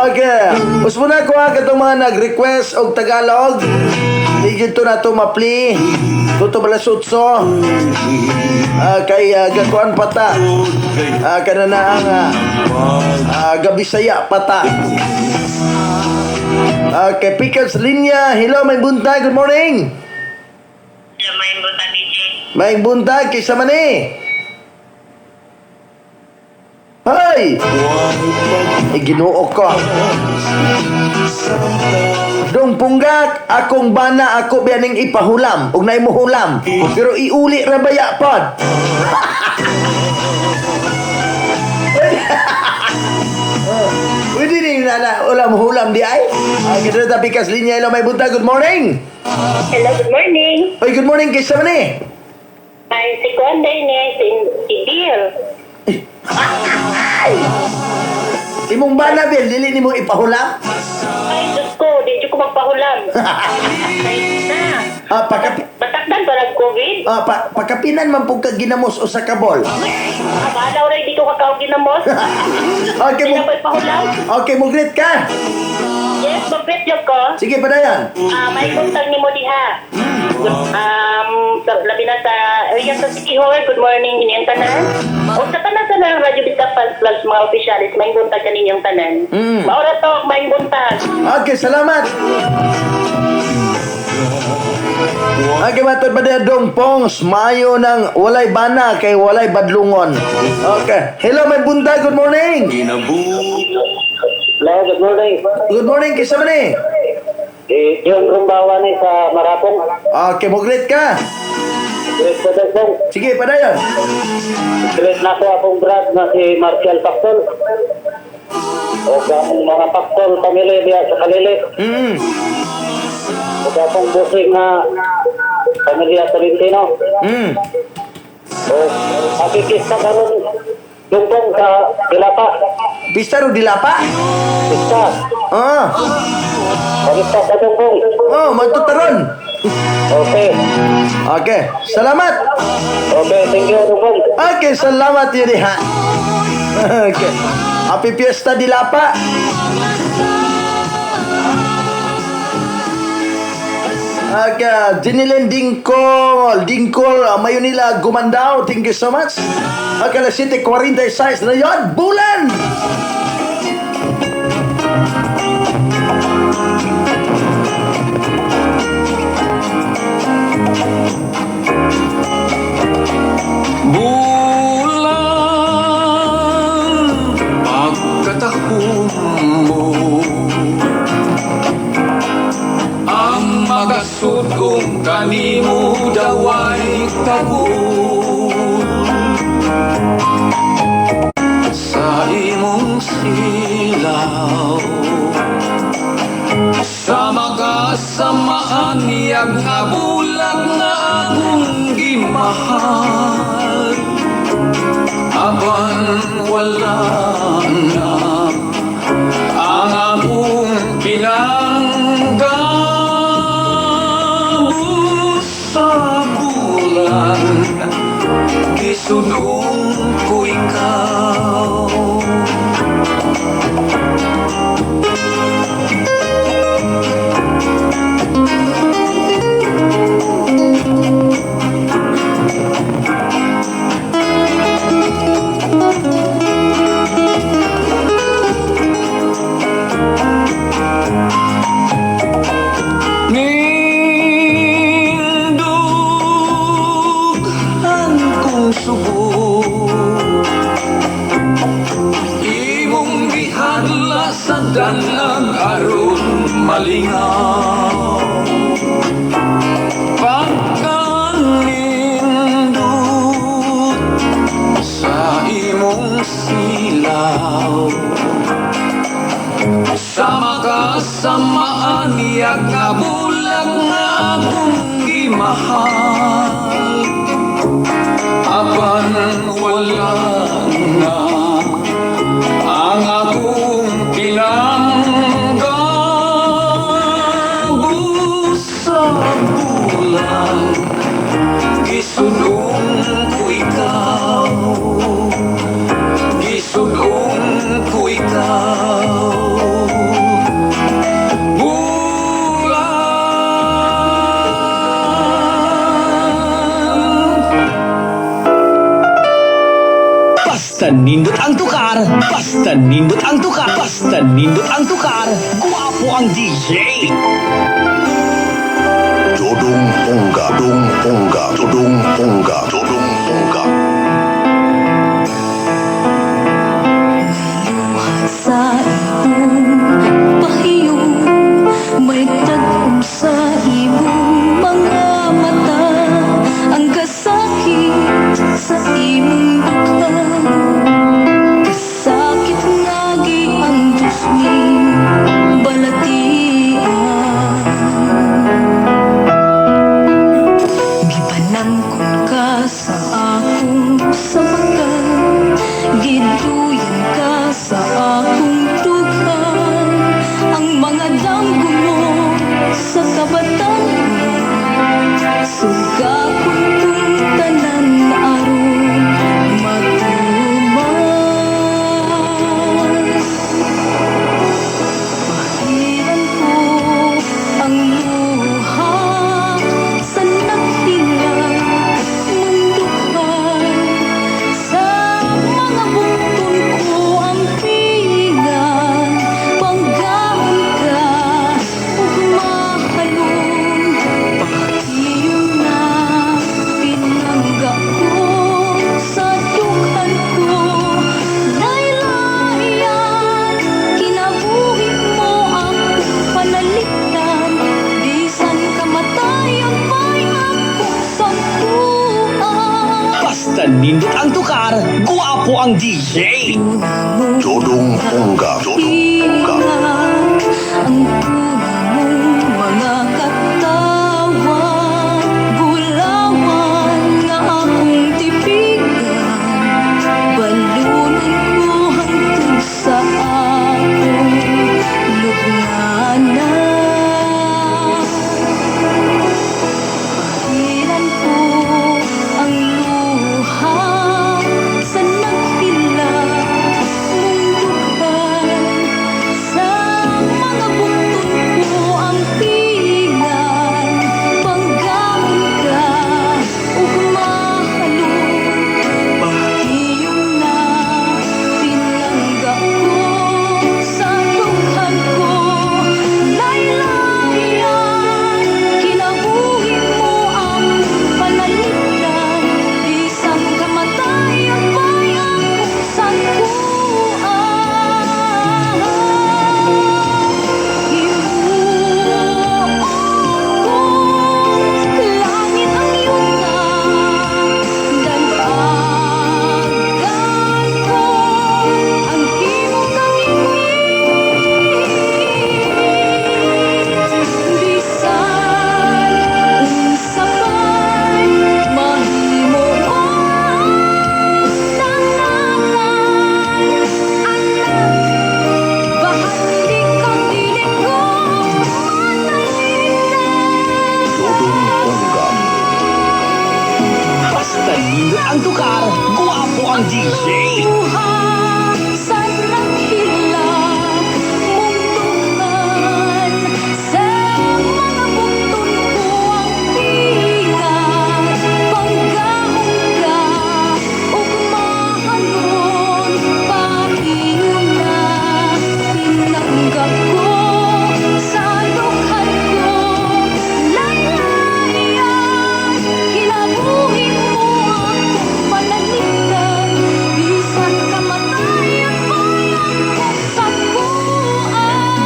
Okay. Usbo na ko ha, katong mga nag-request og Tagalog. Di dito na to mapli. Tuto bala sutso. Kay gakuan pata. Kana na ang gabisaya pata. Okay, pick up sa linya. Hello, may buntag. Good morning. Hello, may buntag, DJ. May buntag, kaysa man eh. Hoy! Ay, ginoo ko. Dong punggak, akong bana, ako biyaning ipahulam. Ug naay mohulam. Pero iuli ra baya pod. Pwede ni na na ulam hulam di ay. Okay, dito ta pikas linya. Hello, may buntag. Good morning. Hello, good morning. Oy, good morning kaysa man eh. Ay, si Kuanday ni si Bill. Imong bana Bill, dili nimo ipahulam? Ay, Diyos ko, di ko magpahulam. Ay, na. Ah, pakapi Matakdan ba COVID? ah, pakapinan man pud ka ginamos usa ka bol. Ah, bahala rin, di ko kakao ginamos. Okay Di mo. na ko ipahulam. Okay, mo greet ka. Yes, mag-greet yun ko. Sige padayon. Ah, may buntag ni mo diha. Labi na sa area sa City Hall, good morning inyong tanan. O sa tanan sa ng Radyo Bisdak Fans Club, mga opisyalis, may buntag kaninyong tanan. Maura to, may buntag. Okay, salamat. Okay, matod pa diha dong Pongs, mayo ng walay bana kay walay badlungon. Okay. Hello, may buntag. Good morning. Hello, good morning. Good morning, kaysa man eh. Eh, yung Rumbawa ni sa Marapong. Okay, mo greet ka. Great po daw. Sige, padayon. Great na ko akong brad na si Marcial Pactol. O ang mga Pactol family diya sa Kalili. O akong busing na pamilya Tolentino. O akikista karon dungtong sa Dilapa. Pista ro dilapa? Pista. Ah. Pagista sa dungtong. Oh, magtutaron. Okay. Okay, salamat. Okay, thank you dungtong. Okay, salamat yun ha. Okay. Happy Fiesta Dilapa. Okay, Jinilyn Dingkol, Dingkol, Mayonila Gumandao, thank you so much. Okay, alas 7:46 na yun, bulan! Bulan, pagkatahong mo ang magasudong kanimo daway tagol sa imong silaw sa makasamaan niyag nga bulag nga akong gimahal apan wala na ang akong pinangga sa bulan gisudong ko ikaw. Nindog kong subo imong gihadla sa danag aron malingaw pagkanindot sa imong silaw sa makasamaan niyag nga bulag nga akong gimahal apan wala na ang akong pinangga sa bulan gisudong ko ikaw gisudong ko ikaw bulan. Basta nindot ang tukar, basta nindot ang tukar, basta nindot ang tukar, guwapo ang DJ. Dodong Pongga, Dong Pongga, Dodong Pongga, Dodong Pongga. Sa imong pahiyo, may tag-om sa imong mga mata, ang kasakit sa imong dukha, kasakit nga giantos nimo. Guwapo ang DJ. Dodong Pongga. Dodong Pongga. Ang una mong mga katawa, bulawan nga akong tipigan, balunon ko hangtod sa akong lubnganan. Pahiran ko ang luha sa naghilak mong dughan. Sa mga bukton ko ang pingan, panggaon ka ug mahalon. Pahiyon na pinangga ko sa dughan ko. Laylayan, kinabuhi mo ang panalipdan. Bisan kamatayan pa'y akong sagkuan. Himuon kong langit ang yuta, dan-agan ko ang imong kangingit. Bisan unsa pa'y mahimuon dandanan, anak, bahandi kang dili ko matalikdan. Dodong Pongga. Basta nindot ang tukar, guwapo ang DJ. Luha sa naghilak mong dughan. Sa mga bukton ko ang pingan, panggaon ka ug mahalon. Pahiyon na pinangga ko sa dughan ko. Laylayan, kinabuhi mo akong panalipdan. Bisan kamatayan pa'y akong sagkuan.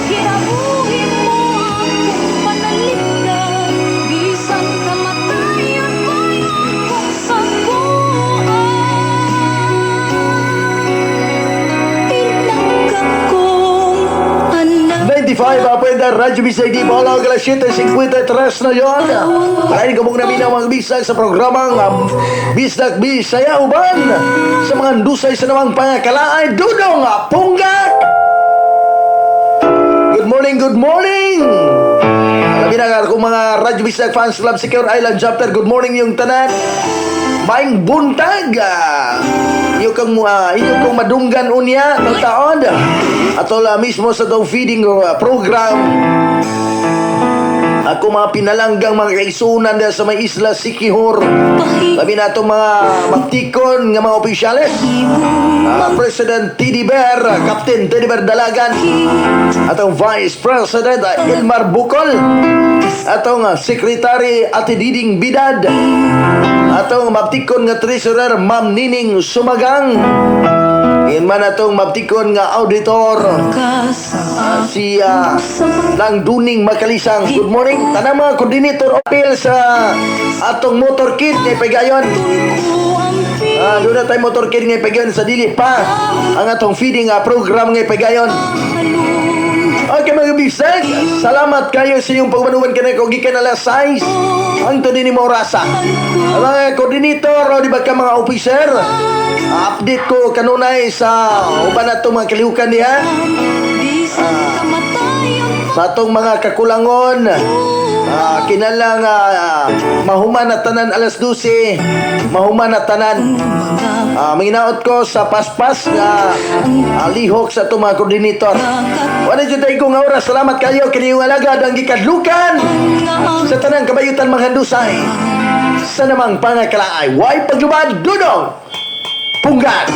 Kinabuhi mo akong panalipdan. Bisan kamatayan pa'y akong sagkuan. Pinangga kong anak. 95 pa Radyo Bisay di Bola, alas 7:53 na yon. Maraming kamong namin ang mga bisag sa programang Bisdak Bisaya uban sa mga dusay sa namang pangakalaay, Dudong Pungga. Good morning, good morning! Alam na kung mga Radyo Bisdak Fans Club Siquijor Island Chapter, good morning yung tanan. Maayong buntag. Inyo kong madunggan unya ng taon. Ato la mismo sa dog feeding program. Ako mga pinalanggang mga kaisunan diha sa may isla Siquijor. Labi na itong mga maptikon nga mga opisyales. President Teddy Bear, Captain Teddy Bear Dalagan. Atong Vice President Ilmar Bukol. Atong Secretary Ate Diding Bidad. Atong maptikon nga Treasurer Ma'am Nining Sumagang. Ingon man atong maptikon nga auditor Ka sa si Lang Duning Makalisang. Good morning. Tanang mga coordinator appeal sa atong motorcade ngay pagayon. ko ang Doon na tayo motorcade ngay pagayon sa dili pa ang atong feeding program ngay pagayon. Mahalon. Okay, mga bisag, salamat kayo sa inyong pagmanuan kanay ko gikan alas 6 hangtod din mo orasa. Ang mga coordinator o di ba ka mga officer, update ko kanunay sa uban natong mga kalihukan diha Bisan kamatayan sa atong mga kakulangon. Kinalang mahuman na tanan alas 12, mahuman na tanan. Mga Manginaot ko sa paspas nga lihok sa atong mga coordinator. Wala dyan tayo kong oras. Salamat kayo. Kini yung alagad ang gikadlukan sa tanang kabayutan mga handusay. Sa namang pangakalaay. Way paglubad, Dudong Punggan!